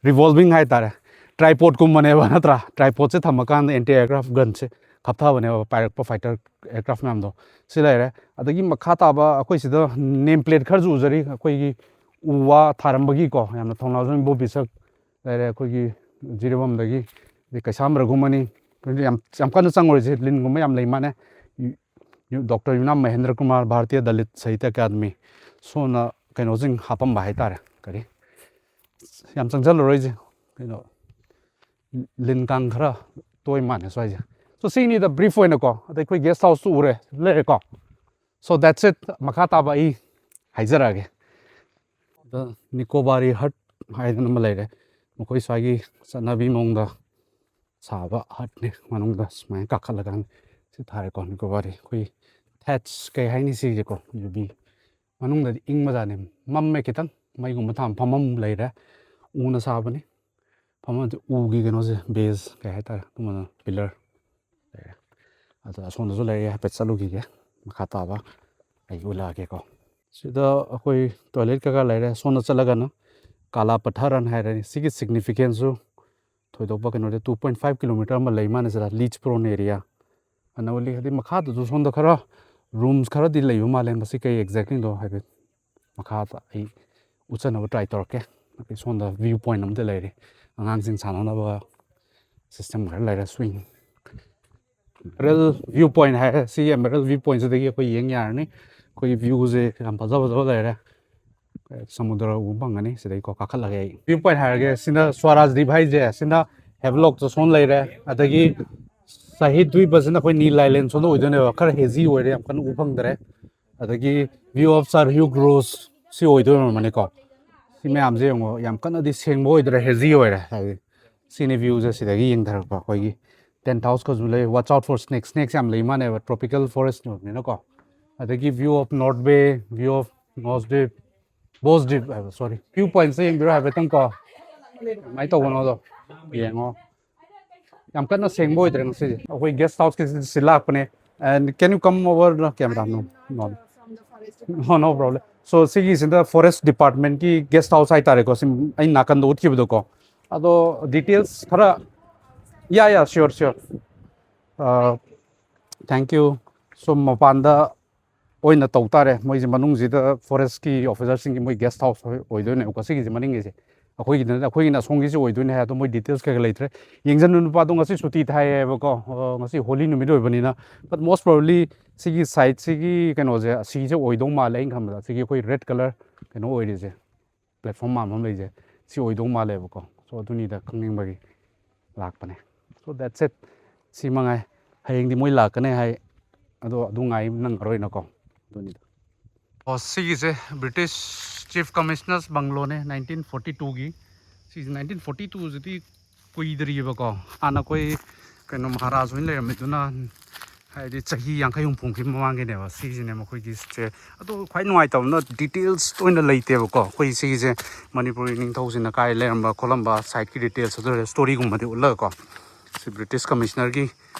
ꯔꯤꯚꯣꯜꯚꯤꯡ ꯍꯥꯏꯇꯥꯔꯦ꯫ ꯇ꯭ꯔꯥꯏꯄꯣꯠꯀꯨꯝꯕꯅꯦꯕ, ꯅꯠꯇ꯭ꯔꯥ? ꯇ꯭ꯔꯥꯏꯄꯣꯠꯁꯦ ꯊꯝꯃꯀꯥꯟꯗ ꯑꯦꯟꯇꯤ ꯑꯦꯌꯔꯀ꯭ꯔꯥꯐ ꯒꯟꯁꯦ ꯀꯥꯞꯊꯕꯅꯦꯕ, ꯄꯥꯏꯔꯛꯄ ꯐꯥꯏꯇꯔ ꯑꯦꯌꯔꯀ꯭ꯔꯥꯐ ꯃꯌꯥꯝꯗꯣ꯫ ꯁꯤ ꯂꯩꯔꯦ꯫ ꯑꯗꯒꯤ ꯃꯈꯥ ꯇꯥꯕ ꯑꯩꯈꯣꯏ ꯁꯤꯗ ꯅꯦꯝ ꯄ꯭ꯂꯦꯠ ꯈꯔꯁꯨ ꯎꯖꯔꯤ꯫ ꯑꯩꯈꯣꯏꯒꯤ ꯎ ꯋꯥ ꯊꯥꯔꯝꯕꯒꯤꯀꯣ, ꯌꯥꯝꯅ ꯊꯧꯅꯥꯖꯝ ꯏꯕꯣꯕꯤ ꯁꯛ ꯂꯩꯔꯦ꯫ ꯑꯩꯈꯣꯏꯒꯤ ꯖꯤꯔꯤꯕꯥꯝꯗꯒꯤ, ꯑꯗꯩ ꯀꯩꯁꯥꯝ ꯔꯘꯨꯃꯅꯤ, ꯌꯥꯝ, ꯌꯥꯝ ꯀꯟꯅ ꯆꯪꯉꯨꯔꯁꯦ, ꯂꯤꯟꯒꯨꯝꯕ ꯌꯥꯝ ꯂꯩ ꯃꯥꯅꯦ꯫ ꯌꯨ-, ꯗꯣꯛꯇꯔ ꯌꯨꯅꯥꯝ ꯃꯍꯦꯟꯗ꯭ꯔ ꯀꯨꯃꯥꯔ, ꯚꯥꯔꯇꯤꯌ ꯗꯂꯤꯠ ꯁꯥꯍꯤꯇ꯭ꯌ ꯑꯀꯥꯗꯃꯤ, ꯁꯣꯝꯅ ꯀꯩꯅꯣꯁꯤꯡ ꯍꯥꯞꯄꯝꯕ ꯍꯥꯏꯇꯥꯔꯦ꯫ ꯀꯔꯤ? ꯌꯥꯝ ꯆꯪꯁꯜꯂꯔꯣꯏꯁꯦ, ꯀꯩꯅꯣ, ꯂꯤꯟ ꯀꯥꯡ ꯈꯔ ꯇꯣꯏ ꯃꯥꯅꯦ ꯁ꯭ꯋꯥꯏꯁꯦ꯫ ꯁꯣ ꯁꯤꯅꯤꯗ ꯕ꯭ꯔꯤꯐ ꯑꯣꯏꯅꯀꯣ꯫ ꯑꯗꯩ ꯑꯩꯈꯣꯏ ꯒꯦꯁ ꯍꯥꯎꯁꯁꯨ ꯎꯔꯦ, ꯂꯩꯔꯦꯀꯣ꯫ ꯁꯣ ꯗꯦꯠꯁ ꯏꯠ꯫ ꯃꯈꯥ ꯇꯥꯕ ꯑꯩ ꯍꯥꯏꯖꯔꯛꯑꯒꯦ꯫ ꯑꯗ ꯅꯤꯀꯣꯕꯥꯔꯤ ꯍꯠ ꯍꯥꯏꯗꯅ ꯑꯃ ꯂꯩꯔꯦ꯫ ꯃꯈꯣꯏ ꯁ꯭ꯋꯥꯏꯒꯤ ꯆꯠꯅꯕꯤ ꯃꯑꯣꯡꯗ ꯁꯥꯕ ꯍꯠꯅꯦ꯫ ꯃꯅꯨꯡꯗ ꯁꯨꯃꯥꯏꯅ ꯀꯥꯈꯠꯂꯀꯥꯟꯗ ꯁꯤ ꯊꯥꯔꯦꯀꯣ, ꯅꯤꯀꯣꯕꯥꯔꯤ꯫ ꯑꯩꯈꯣꯏ ꯊꯦꯠꯁ ꯀꯩ ꯍꯥꯏꯅꯤ ꯁꯤꯁꯦꯀꯣ, ꯌꯨꯕꯤ꯫ ꯃꯅꯨꯡꯗꯗꯤ ꯏꯪꯕꯖꯥꯠꯅꯦ꯫ ꯃꯝꯃꯦ ꯈꯤꯇꯪ, ꯃꯩꯒꯨꯝꯕ ꯊꯥꯟ-, ꯐꯝꯐꯝ ꯂꯩꯔꯦ꯫ ꯎꯅ ꯁꯥꯕꯅꯤ꯫ ꯐꯝꯐꯝꯁꯦ ꯎꯒꯤ ꯀꯩꯅꯣꯁꯦ, ꯕꯦꯁ ꯀꯩ ꯍꯥꯏꯇꯥꯔꯦ, ꯑꯗꯨꯝꯕꯅ ꯄꯤꯂꯔ ꯂꯩꯔꯦ꯫ ꯑꯗꯣ ꯑꯁꯣꯝꯗꯁꯨ ꯂꯩꯔꯦ, ꯍꯥꯏꯐꯦꯠ ꯆꯠꯂꯨꯈꯤꯒꯦ꯫ ꯃꯈꯥ ꯇꯥꯕ ꯑꯩ ꯎꯠꯂꯛꯑꯒꯦꯀꯣ꯫ ꯁꯤꯗ ꯑꯩꯈꯣꯏ ꯇꯣꯏꯂꯦꯠ ꯀꯩꯀꯥ ꯂꯩꯔꯦ꯫ ꯁꯣꯝꯗ ꯆꯠꯂꯒꯅ ꯀꯥꯂꯥ ꯄꯊꯔꯟ ꯍꯥꯏꯔꯅꯤ꯫ ꯁꯤꯒꯤ ꯁꯤꯒꯅꯤꯐꯤꯀꯦꯟꯁꯁꯨ ꯊꯣꯏꯗꯣꯛꯄ ꯀꯩꯅꯣꯗ, two point five kilometre ꯑꯃ ꯂꯩ ꯃꯥꯅ ꯁꯤꯗ, ꯂꯤꯆ ꯄ꯭ꯔꯣꯟ ꯑꯦꯔꯤꯌꯥ꯫ ꯑꯅꯧꯂꯤ ꯍꯥꯏꯗꯤ ꯃꯈꯥꯗꯁꯨ ꯁꯣꯝꯗ ꯈꯔ ꯔꯨꯝꯁ ꯈꯔꯗꯤ ꯂꯩꯕ ꯃꯥꯜꯂꯦ꯫ ꯃꯁꯤ ꯀꯩ ꯑꯦꯛꯖꯦꯛꯂꯤꯅꯣ ꯍꯥꯏꯐꯦꯠ ꯃꯈꯥꯗ ꯑꯩ ꯎꯠꯆꯅꯕ ꯇ꯭ꯔꯥꯏ ꯇꯧꯔꯛꯀꯦ꯫ ꯑꯗꯩ ꯁꯣꯝꯗ ꯚ꯭ꯌꯨ ꯄꯣꯏꯟ ꯑꯃꯗꯤ ꯂꯩꯔꯦ, ꯑꯉꯥꯡꯁꯤꯡ ꯁꯥꯟꯅꯅꯕ ꯁꯤꯁꯇꯦꯝ ꯈꯔ ꯂꯩꯔꯦ, ꯁ꯭ꯋꯤꯡ꯫ ꯑꯦꯃꯔꯦꯜ ꯚ꯭ꯌꯨ ꯄꯣꯏꯟ ꯍꯥꯏꯔꯦ, ꯁꯤꯒꯤ ꯑꯦꯃꯔꯦꯜ ꯚ꯭ꯌꯨ ꯄꯣꯏꯟꯁꯤꯗꯒꯤ ꯑꯩꯈꯣꯏ ꯌꯦꯡ ꯌꯥꯔꯅꯤ꯫ ꯑꯩꯈꯣꯏꯒꯤ ꯚ꯭ꯌꯨꯁꯦ ꯌꯥꯝ ꯐꯖ ꯐꯖꯕ ꯂꯩꯔꯦ꯫ ꯁꯃꯨꯗ꯭ꯔ ꯎꯕ ꯐꯪꯒꯅꯤ ꯁꯤꯗꯩꯀꯣ ꯀꯥꯈꯠꯂꯒ꯫ ꯑꯩ ꯚ꯭ꯌꯨ ꯄꯣꯏꯟ ꯍꯥꯏꯔꯒꯦ, ꯁꯤꯅ ꯁ꯭ꯋꯥꯔꯥꯖ ꯗ꯭ꯋꯤꯞ ꯍꯥꯏꯁꯦ, ꯁꯤꯅ ꯍꯦꯕꯂꯣꯛ ꯆꯁꯣꯟ ꯂꯩꯔꯦ, ꯑꯗꯒꯤ ꯁꯍꯤꯗ ꯗ꯭ꯋꯤꯞ ꯑꯁꯤꯅ ꯑꯩꯈꯣꯏ ꯅꯤꯜ ꯑꯥꯏꯂꯦꯟ ꯁꯣꯝꯗ ꯑꯣꯏꯗꯣꯏꯅꯦꯕ꯫ ꯈꯔ ꯍꯦꯖꯤ ꯑꯣꯏꯔꯦ, ꯌꯥꯝ ꯀꯟꯅ ꯎꯕ ꯐꯪꯗ꯭ꯔꯦ꯫ ꯑꯗꯒꯤ ꯚ꯭ꯌꯨ ꯑꯣꯐ ꯁꯥꯔꯍ꯭ꯌꯨ ꯒ꯭ꯔꯣꯁ ꯁꯤ ꯑꯣꯏꯗꯣꯏ ꯑꯣꯏꯔꯝꯃꯅꯤꯀꯣ꯫ ꯁꯤ ꯃꯌꯥꯝꯁꯦ ꯌꯦꯡꯉꯣ, ꯌꯥꯝ ꯀꯟꯅꯗꯤ ꯁꯦꯡꯕ ꯑꯣꯏꯗ꯭ꯔꯦ, ꯍꯦꯖꯤ ꯑꯣꯏꯔꯦ꯫ ꯍꯥꯏꯗꯤ ꯁꯤꯅꯤ ꯚ꯭ꯌꯨꯁꯦ ꯁꯤꯗꯒꯤ ꯌꯦꯡꯊꯔꯛꯄ꯫ ꯑꯩꯈꯣꯏꯒꯤ tent house ꯀꯁꯨ ꯂꯩ, watch out for snake, snakes ꯌꯥꯝ ꯂꯩ ꯃꯥꯅꯦꯕ, tropical forest ꯑꯣꯏꯕꯅꯤꯅꯀꯣ꯫ ꯑꯗꯒꯤ view of North Bay, view of North Bay, Boss Dip ꯍꯥꯏꯕ, sorry, ꯚ꯭ꯌꯨ ꯄꯣꯏꯟꯁꯦ ꯌꯦꯡꯕꯤꯔꯣ ꯍꯥꯏꯐꯦꯠꯇꯪ ꯀꯣ, ꯀꯃꯥꯏꯅ ꯇꯧꯕꯅꯣꯗꯣ ꯌꯦꯡꯉꯣ꯫ ꯌꯥꯝ ꯀꯟꯅ ꯁꯦꯡꯕ ꯑꯣꯏꯗ꯭ꯔꯦ ꯉꯁꯤꯗꯤ꯫ ꯑꯩꯈꯣꯏ ꯒꯦꯁ ꯍꯥꯎꯁꯀꯤ ꯁꯤ ꯂꯥꯛꯄꯅꯦ꯫ And can you come over the camera? No, no, no, no problem. So ꯁꯤꯒꯤꯁꯤꯗ ꯐꯣꯔꯦꯁ ꯗꯤꯄꯥꯔꯠꯃꯦꯟꯀꯤ ꯒꯦꯁ ꯍꯥꯎꯁ ꯍꯥꯏꯇꯥꯔꯦꯀꯣ, ꯁꯤ ꯑꯩ ꯅꯥꯀꯟꯗ ꯎꯠꯈꯤꯕꯗꯣꯀꯣ꯫ ꯑꯗꯣ ꯗꯤꯇꯦꯜꯁ ꯈꯔ, yeah, yeah, sure, sure. Thank you. So ꯃꯄꯥꯟꯗ ꯑꯣꯏꯅ ꯇꯧ ꯇꯥꯔꯦ꯫ ꯃꯣꯏꯁꯦ ꯃꯅꯨꯡꯁꯤꯗ ꯐꯣꯔꯦꯁꯀꯤ ꯑꯣꯐꯤꯁꯥꯔꯁꯤꯡꯒꯤ ꯃꯣꯏ ꯒꯦꯁ ꯍꯥꯎꯁ ꯑꯣꯏꯗꯣꯏꯅꯦꯕꯀꯣ꯫ ꯁꯤꯒꯤꯁꯦ ꯃꯅꯤꯡꯒꯤꯁꯦ ꯑꯩꯈꯣꯏꯒꯤꯗꯅ, ꯑꯩꯈꯣꯏꯒꯤꯅ ꯑꯁꯣꯝꯒꯤꯁꯦ ꯑꯣꯏꯗꯣꯏꯅꯦ ꯍꯥꯏ꯫ ꯑꯗꯣ ꯃꯣꯏ ꯗꯤꯇꯦꯜꯁ ꯀꯩꯀꯩ ꯂꯩꯇ꯭ꯔꯦ꯫ ꯌꯦꯡꯁꯤꯟꯕ ꯅꯨꯄꯥꯗꯣ ꯉꯁꯤ ꯁꯨꯇꯤ ꯊꯥꯏꯌꯦꯕꯀꯣ, ꯑꯣ, ꯉꯁꯤ ꯍꯣꯂꯤ ꯅꯨꯃꯤꯠ ꯑꯣꯏꯕꯅꯤꯅ꯫ But most probably ꯁꯤꯒꯤ ꯁꯥꯏꯠꯁꯤꯒꯤ ꯀꯩꯅꯣꯁꯦ ꯑꯁꯤꯁꯦ ꯑꯣꯏꯗꯧ ꯃꯥꯜꯂꯦ꯫ ꯑꯩꯅ ꯈꯟꯕꯗ ꯁꯤꯒꯤ ꯑꯩꯈꯣꯏ ꯔꯦꯗ ꯀꯂꯔ ꯀꯩꯅꯣ ꯑꯣꯏꯔꯤꯁꯦ, ꯄ꯭ꯂꯦꯠꯐꯣꯝ ꯃꯥꯟꯕ ꯑꯃ ꯂꯩꯁꯦ, ꯁꯤ ꯑꯣꯏꯗꯧ ꯃꯥꯜꯂꯦꯕꯀꯣ꯫ So ꯑꯗꯨꯅꯤꯗ ꯈꯪꯅꯤꯡꯕꯒꯤ ꯂꯥꯛꯄꯅꯦ꯫ So that's it, ꯁꯤ ꯃꯉꯥꯏ꯫ ꯍꯌꯦꯡꯗꯤ ꯃꯣꯏ ꯂꯥꯛꯀꯅꯤ ꯍꯥꯏ, ꯑꯗꯣ ꯑꯗꯨ ꯉꯥꯏ ꯅꯪꯉꯔꯣꯏꯅꯀꯣ꯫ ꯑꯗꯨꯅꯤꯗ꯫ ꯑꯣ, ꯁꯤꯒꯤꯁꯦ ꯕ꯭ꯔꯤꯇꯤꯁ ꯆꯤꯐ ꯀꯃꯤꯁꯅꯔꯁ ꯕꯪꯒ꯭ꯂꯣꯅꯦ, ꯅꯥꯏꯟꯇꯤꯟ ꯐꯣꯔꯇꯤ ꯇꯨꯒꯤ꯫ ꯁꯤꯁꯦ ꯅꯥꯏꯟꯇꯤꯟ ꯐꯣꯔꯇꯤ ꯇꯨꯁꯤꯗꯤ ꯀꯨꯏꯗ꯭ꯔꯤꯕꯀꯣ꯫ ꯍꯥꯟꯅ ꯑꯩꯈꯣꯏ ꯀꯩꯅꯣ ꯃꯍꯥꯔꯥꯖ ꯍꯣꯏꯅ ꯂꯩꯔꯝꯃꯤꯗꯨꯅ ꯍꯥꯏꯗꯤ ꯆꯍꯤ ꯌꯥꯡꯈꯩ ꯍꯨꯝꯐꯨꯃꯨꯛꯀꯤ ꯃꯃꯥꯡꯒꯤꯅꯦꯕ꯫ ꯁꯤꯁꯤꯅꯦ ꯃꯈꯣꯏꯒꯤ ꯁꯦ꯫ ꯑꯗꯣ ꯈ꯭ꯋꯥꯏ ꯅꯨꯡꯉꯥꯏꯇꯕꯅ ꯗꯤꯇꯦꯜꯁ ꯑꯣꯏꯅ ꯂꯩꯇꯦꯕꯀꯣ꯫ ꯑꯩꯈꯣꯏ ꯁꯤꯒꯤꯁꯦ ꯃꯅꯤꯄꯨꯔꯒꯤ ꯅꯤꯡꯊꯧꯁꯤꯡꯅ ꯀꯥꯏ ꯂꯩꯔꯝꯕ ꯈꯣꯠꯂꯝꯕ ꯁꯥꯏꯠꯀꯤ ꯗꯤꯇꯦꯜꯁ ꯑꯗꯨ ꯁ꯭ꯇꯣꯔꯤꯒꯨꯝꯕꯗꯤ ꯎꯠꯂꯒꯀꯣ꯫ ꯁꯤ ꯕ꯭ꯔꯤꯇꯤꯁ ꯀꯃꯤꯁꯅꯔꯒꯤ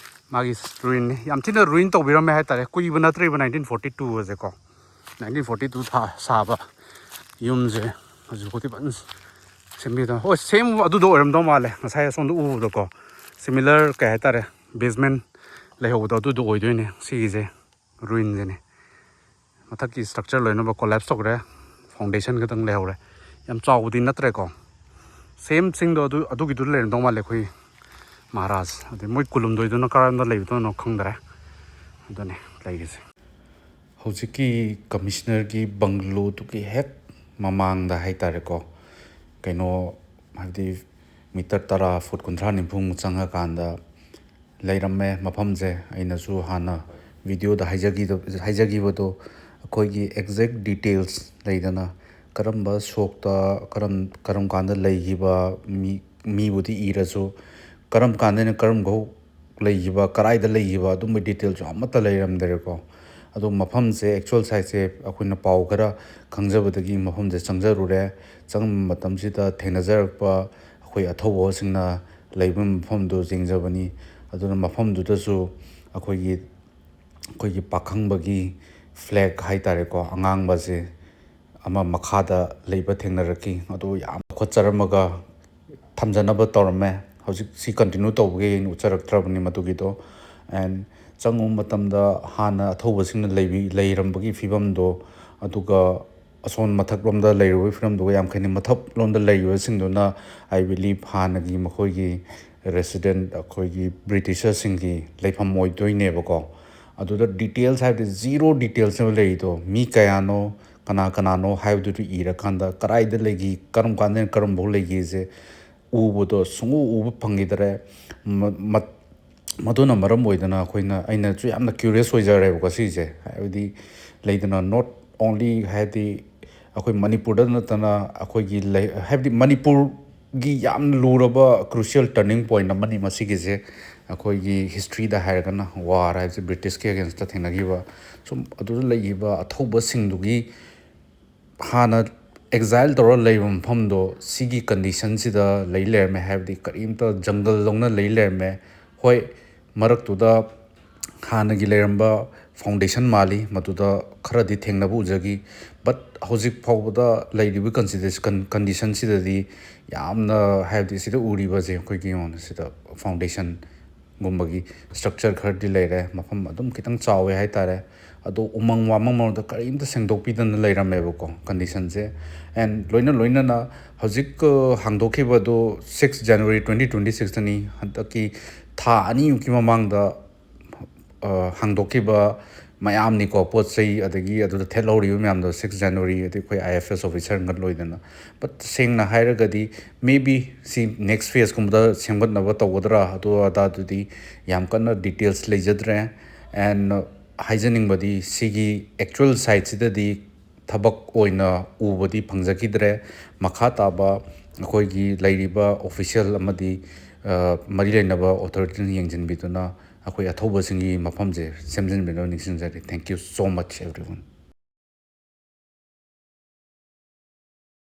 ꯃꯥꯒꯤ ꯔꯨꯏꯟꯅꯤ꯫ ꯌꯥꯝ ꯊꯤꯅ ꯔꯨꯏꯟ ꯇꯧꯕꯤꯔꯝꯃꯦ ꯍꯥꯏꯇꯥꯔꯦ꯫ ꯀꯨꯏꯕ ꯅꯠꯇ꯭ꯔꯤꯕ ꯅꯥꯏꯟꯇꯤꯟ ꯐꯣꯔꯇꯤ ꯇꯨ ꯑꯁꯦꯀꯣ꯫ ꯅꯥꯏꯟꯇꯤꯟ ꯐꯣꯔꯇꯤ ꯇꯨ ꯊꯥ ꯁꯥꯕ ꯌꯨꯝꯁꯦ ꯍꯧꯖꯤꯛꯐꯥꯎꯗꯤ ꯐꯖꯅ ꯁꯦꯝꯕꯤꯗ, ꯍꯣꯏ, ꯁꯦꯝ ꯑꯗꯨꯗ ꯑꯣꯏꯔꯝꯗꯧ ꯃꯥꯜꯂꯦ꯫ ꯉꯁꯥꯏ ꯑꯁꯣꯝꯗ ꯎꯕꯗꯀꯣ, ꯁꯤꯃꯤꯂꯔ, ꯀꯩ ꯍꯥꯏꯇꯥꯔꯦ, ꯕꯦꯁꯃꯦꯟ ꯂꯩꯍꯧꯕꯗꯣ ꯑꯗꯨꯗꯣ ꯑꯣꯏꯗꯣꯏꯅꯦ꯫ ꯁꯤꯒꯤꯁꯦ ꯔꯨꯏꯟꯁꯤꯅꯦ꯫ ꯃꯊꯛꯀꯤ ꯁ꯭ꯇ꯭ꯔꯛꯆꯔ ꯂꯣꯏꯅꯃꯛ ꯀꯣꯂꯦꯞꯁ ꯇꯧꯈ꯭ꯔꯦ, ꯐꯥꯎꯟꯗꯦꯁꯟ ꯈꯛꯇꯪ ꯂꯩꯍꯧꯔꯦ꯫ ꯌꯥꯝ ꯆꯥꯎꯕꯗꯤ ꯅꯠꯇ꯭ꯔꯦꯀꯣ, ꯁꯦꯝ ꯆꯤꯡꯗꯣ ꯑꯗꯨ ꯑꯗꯨꯒꯤꯗꯨ ꯂꯩꯔꯝꯗꯧ ꯃꯥꯜꯂꯦ ꯑꯩꯈꯣꯏ ꯃꯍꯥꯔꯥꯖ꯫ ꯑꯗꯩ ꯃꯣꯏ ꯀꯨꯂꯨꯝꯗꯣꯏꯗꯨꯅ ꯀꯔꯝꯗ ꯂꯩꯕꯗꯣꯏꯅꯣ ꯈꯪꯗ꯭ꯔꯦ꯫ ꯑꯗꯨꯅꯦ ꯂꯩꯔꯤꯁꯦ꯫ ꯍꯧꯖꯤꯛꯀꯤ ꯀꯃꯤꯁꯅꯔꯒꯤ ꯕꯪꯒꯂꯣꯗꯨꯒꯤ ꯍꯦꯛ ꯃꯃꯥꯡꯗ ꯍꯥꯏꯇꯥꯔꯦꯀꯣ, ꯀꯩꯅꯣ, ꯍꯥꯏꯕꯗꯤ ꯃꯤꯇꯔ ꯇꯔꯥ, ꯐꯨꯠ ꯀꯨꯟꯊ꯭ꯔꯥ ꯅꯤꯐꯨꯃꯨꯛ ꯆꯪꯉꯀꯥꯟꯗ ꯂꯩꯔꯝꯃꯦ ꯃꯐꯝꯁꯦ꯫ ꯑꯩꯅꯁꯨ ꯍꯥꯟꯅ ꯚꯤꯗꯤꯑꯣꯗ ꯍꯥꯏꯖꯈꯤꯗ-, ꯍꯥꯏꯖꯈꯤꯕꯗꯣ, ꯑꯩꯈꯣꯏꯒꯤ ꯑꯦꯛꯖꯦꯛ ꯗꯤꯇꯦꯜꯁ ꯂꯩꯗꯅ, ꯀꯔꯝꯕ ꯁꯣꯛꯇ ꯀꯔꯝ, ꯀꯔꯝ ꯀꯥꯟꯗ ꯂꯩꯈꯤꯕ, ꯃꯤ, ꯃꯤꯕꯨꯗꯤ ꯏꯔꯁꯨ, ꯀꯔꯝ ꯀꯥꯟꯗꯅ ꯀꯔꯝꯕ ꯂꯩꯈꯤꯕ, ꯀꯗꯥꯏꯗ ꯂꯩꯈꯤꯕ, ꯑꯗꯨꯝꯕ ꯗꯤꯇꯦꯜꯁꯨ ꯑꯃꯠꯇ ꯂꯩꯔꯝꯗꯔꯦꯀꯣ꯫ ꯑꯗꯣ ꯃꯐꯝꯁꯦ, ꯑꯦꯛꯆꯨꯋꯦꯜ ꯁꯥꯏꯠꯁꯦ ꯑꯩꯈꯣꯏꯅ ꯄꯥꯎ ꯈꯔ ꯈꯪꯖꯕꯗꯒꯤ ꯃꯐꯝꯁꯦ ꯆꯪꯖꯔꯨꯔꯦ꯫ ꯆꯪꯕ ꯃꯇꯝꯁꯤꯗ ꯊꯦꯡꯅꯖꯔꯛꯄ ꯑꯩꯈꯣꯏ ꯑꯊꯧꯕꯁꯤꯡꯅ ꯂꯩꯕ ꯃꯐꯝꯗꯨ ꯌꯦꯡꯖꯕꯅꯤ꯫ ꯑꯗꯨꯅ ꯃꯐꯝꯗꯨꯗꯁꯨ ꯑꯩꯈꯣꯏꯒꯤ, ꯑꯩꯈꯣꯏꯒꯤ ꯄꯥꯈꯪꯕꯒꯤ ꯐ꯭ꯂꯦꯛ ꯍꯥꯏꯇꯥꯔꯦꯀꯣ, ꯑꯉꯥꯡꯕꯁꯦ ꯑꯃ ꯃꯈꯥꯗ ꯂꯩꯕ ꯊꯦꯡꯅꯔꯛꯈꯤ꯫ ꯑꯗꯨ ꯌꯥꯝ ꯂꯧꯈꯠꯆꯔꯝꯃꯒ ꯊꯝꯖꯅꯕ ꯇꯧꯔꯝꯃꯦ꯫ ꯍꯧꯖꯤꯛ ꯁꯤ ꯀꯟꯇꯤꯅ꯭ꯌꯨ ꯇꯧꯕꯒꯤ ꯑꯩꯅ ꯎꯠꯆꯔꯛꯇ꯭ꯔꯕꯅꯤ ꯃꯗꯨꯒꯤꯗꯣ꯫ ꯑꯦꯟ ꯆꯪꯉꯨꯕ ꯃꯇꯝꯗ ꯍꯥꯟꯅ ꯑꯊꯧꯕꯁꯤꯡꯅ ꯂꯩꯕꯤ-, ꯂꯩꯔꯝꯕꯒꯤ ꯐꯤꯕꯝꯗꯣ, ꯑꯗꯨꯒ ꯑꯁꯣꯝ ꯃꯊꯛꯂꯣꯝꯗ ꯂꯩꯔꯨꯕꯒꯤ ꯐꯤꯕꯝꯗꯨꯒ ꯌꯥꯝ ꯈꯦꯠꯅꯩ꯫ ꯃꯊꯛꯂꯣꯝꯗ ꯂꯩꯔꯤꯕꯁꯤꯡꯗꯨꯅ, I believe, ꯍꯥꯟꯅꯒꯤ ꯃꯈꯣꯏꯒꯤ ꯔꯦꯁꯤꯗꯦꯟ, ꯑꯩꯈꯣꯏꯒꯤ ꯕ꯭ꯔꯤꯇꯤꯁꯔꯁꯤꯡꯒꯤ ꯂꯩꯐꯝ ꯑꯣꯏꯗꯣꯏꯅꯦꯕꯀꯣ꯫ ꯑꯗꯨꯗ ꯗꯤꯇꯦꯜꯁ ꯍꯥꯏꯕꯗꯤ ꯖꯤꯔꯣ ꯗꯤꯇꯦꯜꯁꯅꯦꯕ ꯂꯩꯔꯤꯗꯣ꯫ ꯃꯤ ꯀꯌꯥꯅꯣ, ꯀꯅꯥ ꯀꯅꯥꯅꯣ ꯍꯥꯏꯕꯗꯨꯗꯤ ꯏꯔꯀꯥꯟꯗ ꯀꯗꯥꯏꯗ ꯂꯩꯈꯤ, ꯀꯔꯝ ꯀꯥꯟꯗ ꯀꯔꯝꯕꯐꯥꯎ ꯂꯩꯈꯤꯁꯦ ꯎꯕꯗꯣ ꯁꯨꯡꯎ ꯎꯕ ꯐꯪꯈꯤꯗꯔꯦ꯫ ꯃ-, ꯃ-, ꯃꯗꯨꯅ ꯃꯔꯝ ꯑꯣꯏꯗꯅ ꯑꯩꯈꯣꯏꯅ, ꯑꯩꯅꯁꯨ ꯌꯥꯝꯅ ꯀ꯭ꯌꯨꯔꯤꯌꯁ ꯑꯣꯏꯖꯔꯦꯕꯀꯣ ꯁꯤꯁꯦ꯫ ꯍꯥꯏꯕꯗꯤ ꯂꯩꯗꯅ, not only ꯍꯥꯏꯗꯤ ꯑꯩꯈꯣꯏ ꯃꯅꯤꯄꯨꯔꯗ ꯅꯠꯇꯅ ꯑꯩꯈꯣꯏꯒꯤ ꯂꯩ-, ꯍꯥꯏꯕꯗꯤ ꯃꯅꯤꯄꯨꯔꯒꯤ ꯌꯥꯝꯅ ꯂꯨꯔꯕ ꯀ꯭ꯔꯨꯁꯤꯌꯦꯜ ꯇꯔꯅꯤꯡ ꯄꯣꯏꯟ ꯑꯃꯅꯤ ꯃꯁꯤꯒꯤꯁꯦ꯫ ꯑꯩꯈꯣꯏꯒꯤ ꯍꯤꯁꯇ꯭ꯔꯤꯗ ꯍꯥꯏꯔꯒꯅ ꯋꯥꯔ ꯍꯥꯏꯕꯁꯦ ꯕ꯭ꯔꯤꯇꯤꯁꯀꯤ ꯑꯒꯦꯟꯁꯇ ꯊꯦꯡꯅꯈꯤꯕ, ꯁꯨꯝ ꯑꯗꯨꯗ ꯂꯩꯈꯤꯕ ꯑꯊꯧꯕꯁꯤꯡꯗꯨꯒꯤ ꯍꯥꯟꯅ ꯑꯦꯛꯖꯥꯏꯜ ꯇꯧꯔ ꯂꯩꯕ ꯃꯐꯝꯗꯣ ꯁꯤꯒꯤ ꯀꯟꯗꯤꯁꯟꯁꯤꯗ ꯂꯩ ꯂꯩꯔꯝꯃꯦ꯫ ꯍꯥꯏꯕꯗꯤ ꯀꯔꯤꯝꯇ ꯖꯪꯒꯜꯗꯧꯅ ꯂꯩ ꯂꯩꯔꯝꯃꯦ꯫ ꯍꯣꯏ, ꯃꯔꯛꯇꯨꯗ ꯍꯥꯟꯅꯒꯤ ꯂꯩꯔꯝꯕ ꯐꯥꯎꯟꯗꯦꯁꯟ ꯃꯥꯜꯂꯤ꯫ ꯃꯗꯨꯗ ꯈꯔꯗꯤ ꯊꯦꯡꯅꯕ ꯎꯖꯈꯤ꯫ But ꯍꯧꯖꯤꯛ ꯐꯥꯎꯕꯗ ꯂꯩꯔꯤꯕ ꯀꯟꯁꯤꯗ-, ꯀꯟ-, ꯀꯟꯗꯤꯁꯟꯁꯤꯗꯗꯤ ꯌꯥꯝꯅ, ꯍꯥꯏꯕꯗꯤ ꯁꯤꯗ ꯎꯔꯤꯕꯁꯦ, ꯑꯩꯈꯣꯏꯒꯤ ꯌꯦꯡꯉꯣꯅꯦ, ꯁꯤꯗ ꯐꯥꯎꯟꯗꯦꯁꯟꯒꯨꯝꯕꯒꯤ ꯁ꯭ꯇ꯭ꯔꯛꯆꯔ ꯈꯔꯗꯤ ꯂꯩꯔꯦ꯫ ꯃꯐꯝ ꯑꯗꯨꯝ ꯈꯤꯇꯪ ꯆꯥꯎꯋꯦ ꯍꯥꯏꯇꯥꯔꯦ꯫ ꯑꯗꯣ ꯎꯃꯪ ꯋꯥꯃꯪ ꯃꯔꯛꯇ ꯀꯔꯤꯝꯇ ꯁꯦꯡꯗꯣꯛꯄꯤꯗꯅ ꯂꯩꯔꯝꯃꯦꯕꯀꯣ, ꯀꯟꯗꯤꯁꯟꯁꯦ꯫ And ꯂꯣꯏꯅ ꯂꯣꯏꯅꯅ ꯍꯧꯖꯤꯛ, ꯑ, ꯍꯥꯡꯗꯣꯛꯈꯤꯕꯗꯣ six January twenty twenty sixꯇꯅꯤ꯫ ꯍꯟꯗꯛꯀꯤ ꯊꯥ ꯑꯅꯤꯃꯨꯛꯀꯤ ꯃꯃꯥꯡꯗ, ꯑ, ꯍꯥꯡꯗꯣꯛꯈꯤꯕ ꯃꯌꯥꯝꯅꯤꯀꯣ, ꯄꯣꯠ ꯆꯩ, ꯑꯗꯒꯤ ꯑꯗꯨꯗ ꯊꯦꯠꯍꯧꯔꯤꯕ ꯃꯌꯥꯝꯗꯣ, six January ꯑꯗꯩ ꯑꯩꯈꯣꯏ I F S officerꯒ ꯂꯣꯏꯗꯅ꯫ But ꯁꯦꯡꯅ ꯍꯥꯏꯔꯒꯗꯤ, maybe ꯁꯤ next phaseꯀꯨꯝꯕꯗ ꯁꯦꯝꯒꯠꯅꯕ ꯇꯧꯒꯗ꯭ꯔꯥ, ꯑꯗꯨ ꯑꯗꯥꯗꯨꯗꯤ ꯌꯥꯝ ꯀꯟꯅ details ꯂꯩꯖꯗ꯭ꯔꯦ꯫ And ꯍꯥꯏꯖꯅꯤꯡꯕꯗꯤ, ꯁꯤꯒꯤ actual siteꯁꯤꯗꯗꯤ ꯊꯕꯛ ꯑꯣꯏꯅ ꯎꯕꯗꯤ ꯐꯪꯖꯈꯤꯗ꯭ꯔꯦ꯫ ꯃꯈꯥ ꯇꯥꯕ ꯑꯩꯈꯣꯏꯒꯤ ꯂꯩꯔꯤꯕ official ꯑꯃꯗꯤ, ꯑ, ꯃꯔꯤ ꯂꯩꯅꯕ authorityꯅ ꯌꯦꯡꯁꯤꯟꯕꯤꯗꯨꯅ ꯑꯩꯈꯣꯏ ꯑꯊꯧꯕꯁꯤꯡꯒꯤ ꯃꯐꯝꯁꯦ ꯁꯦꯝꯖꯤꯟꯕꯤꯅꯕ ꯅꯤꯡꯁꯤꯡꯖꯔꯤ꯫ Thank you so much, everyone.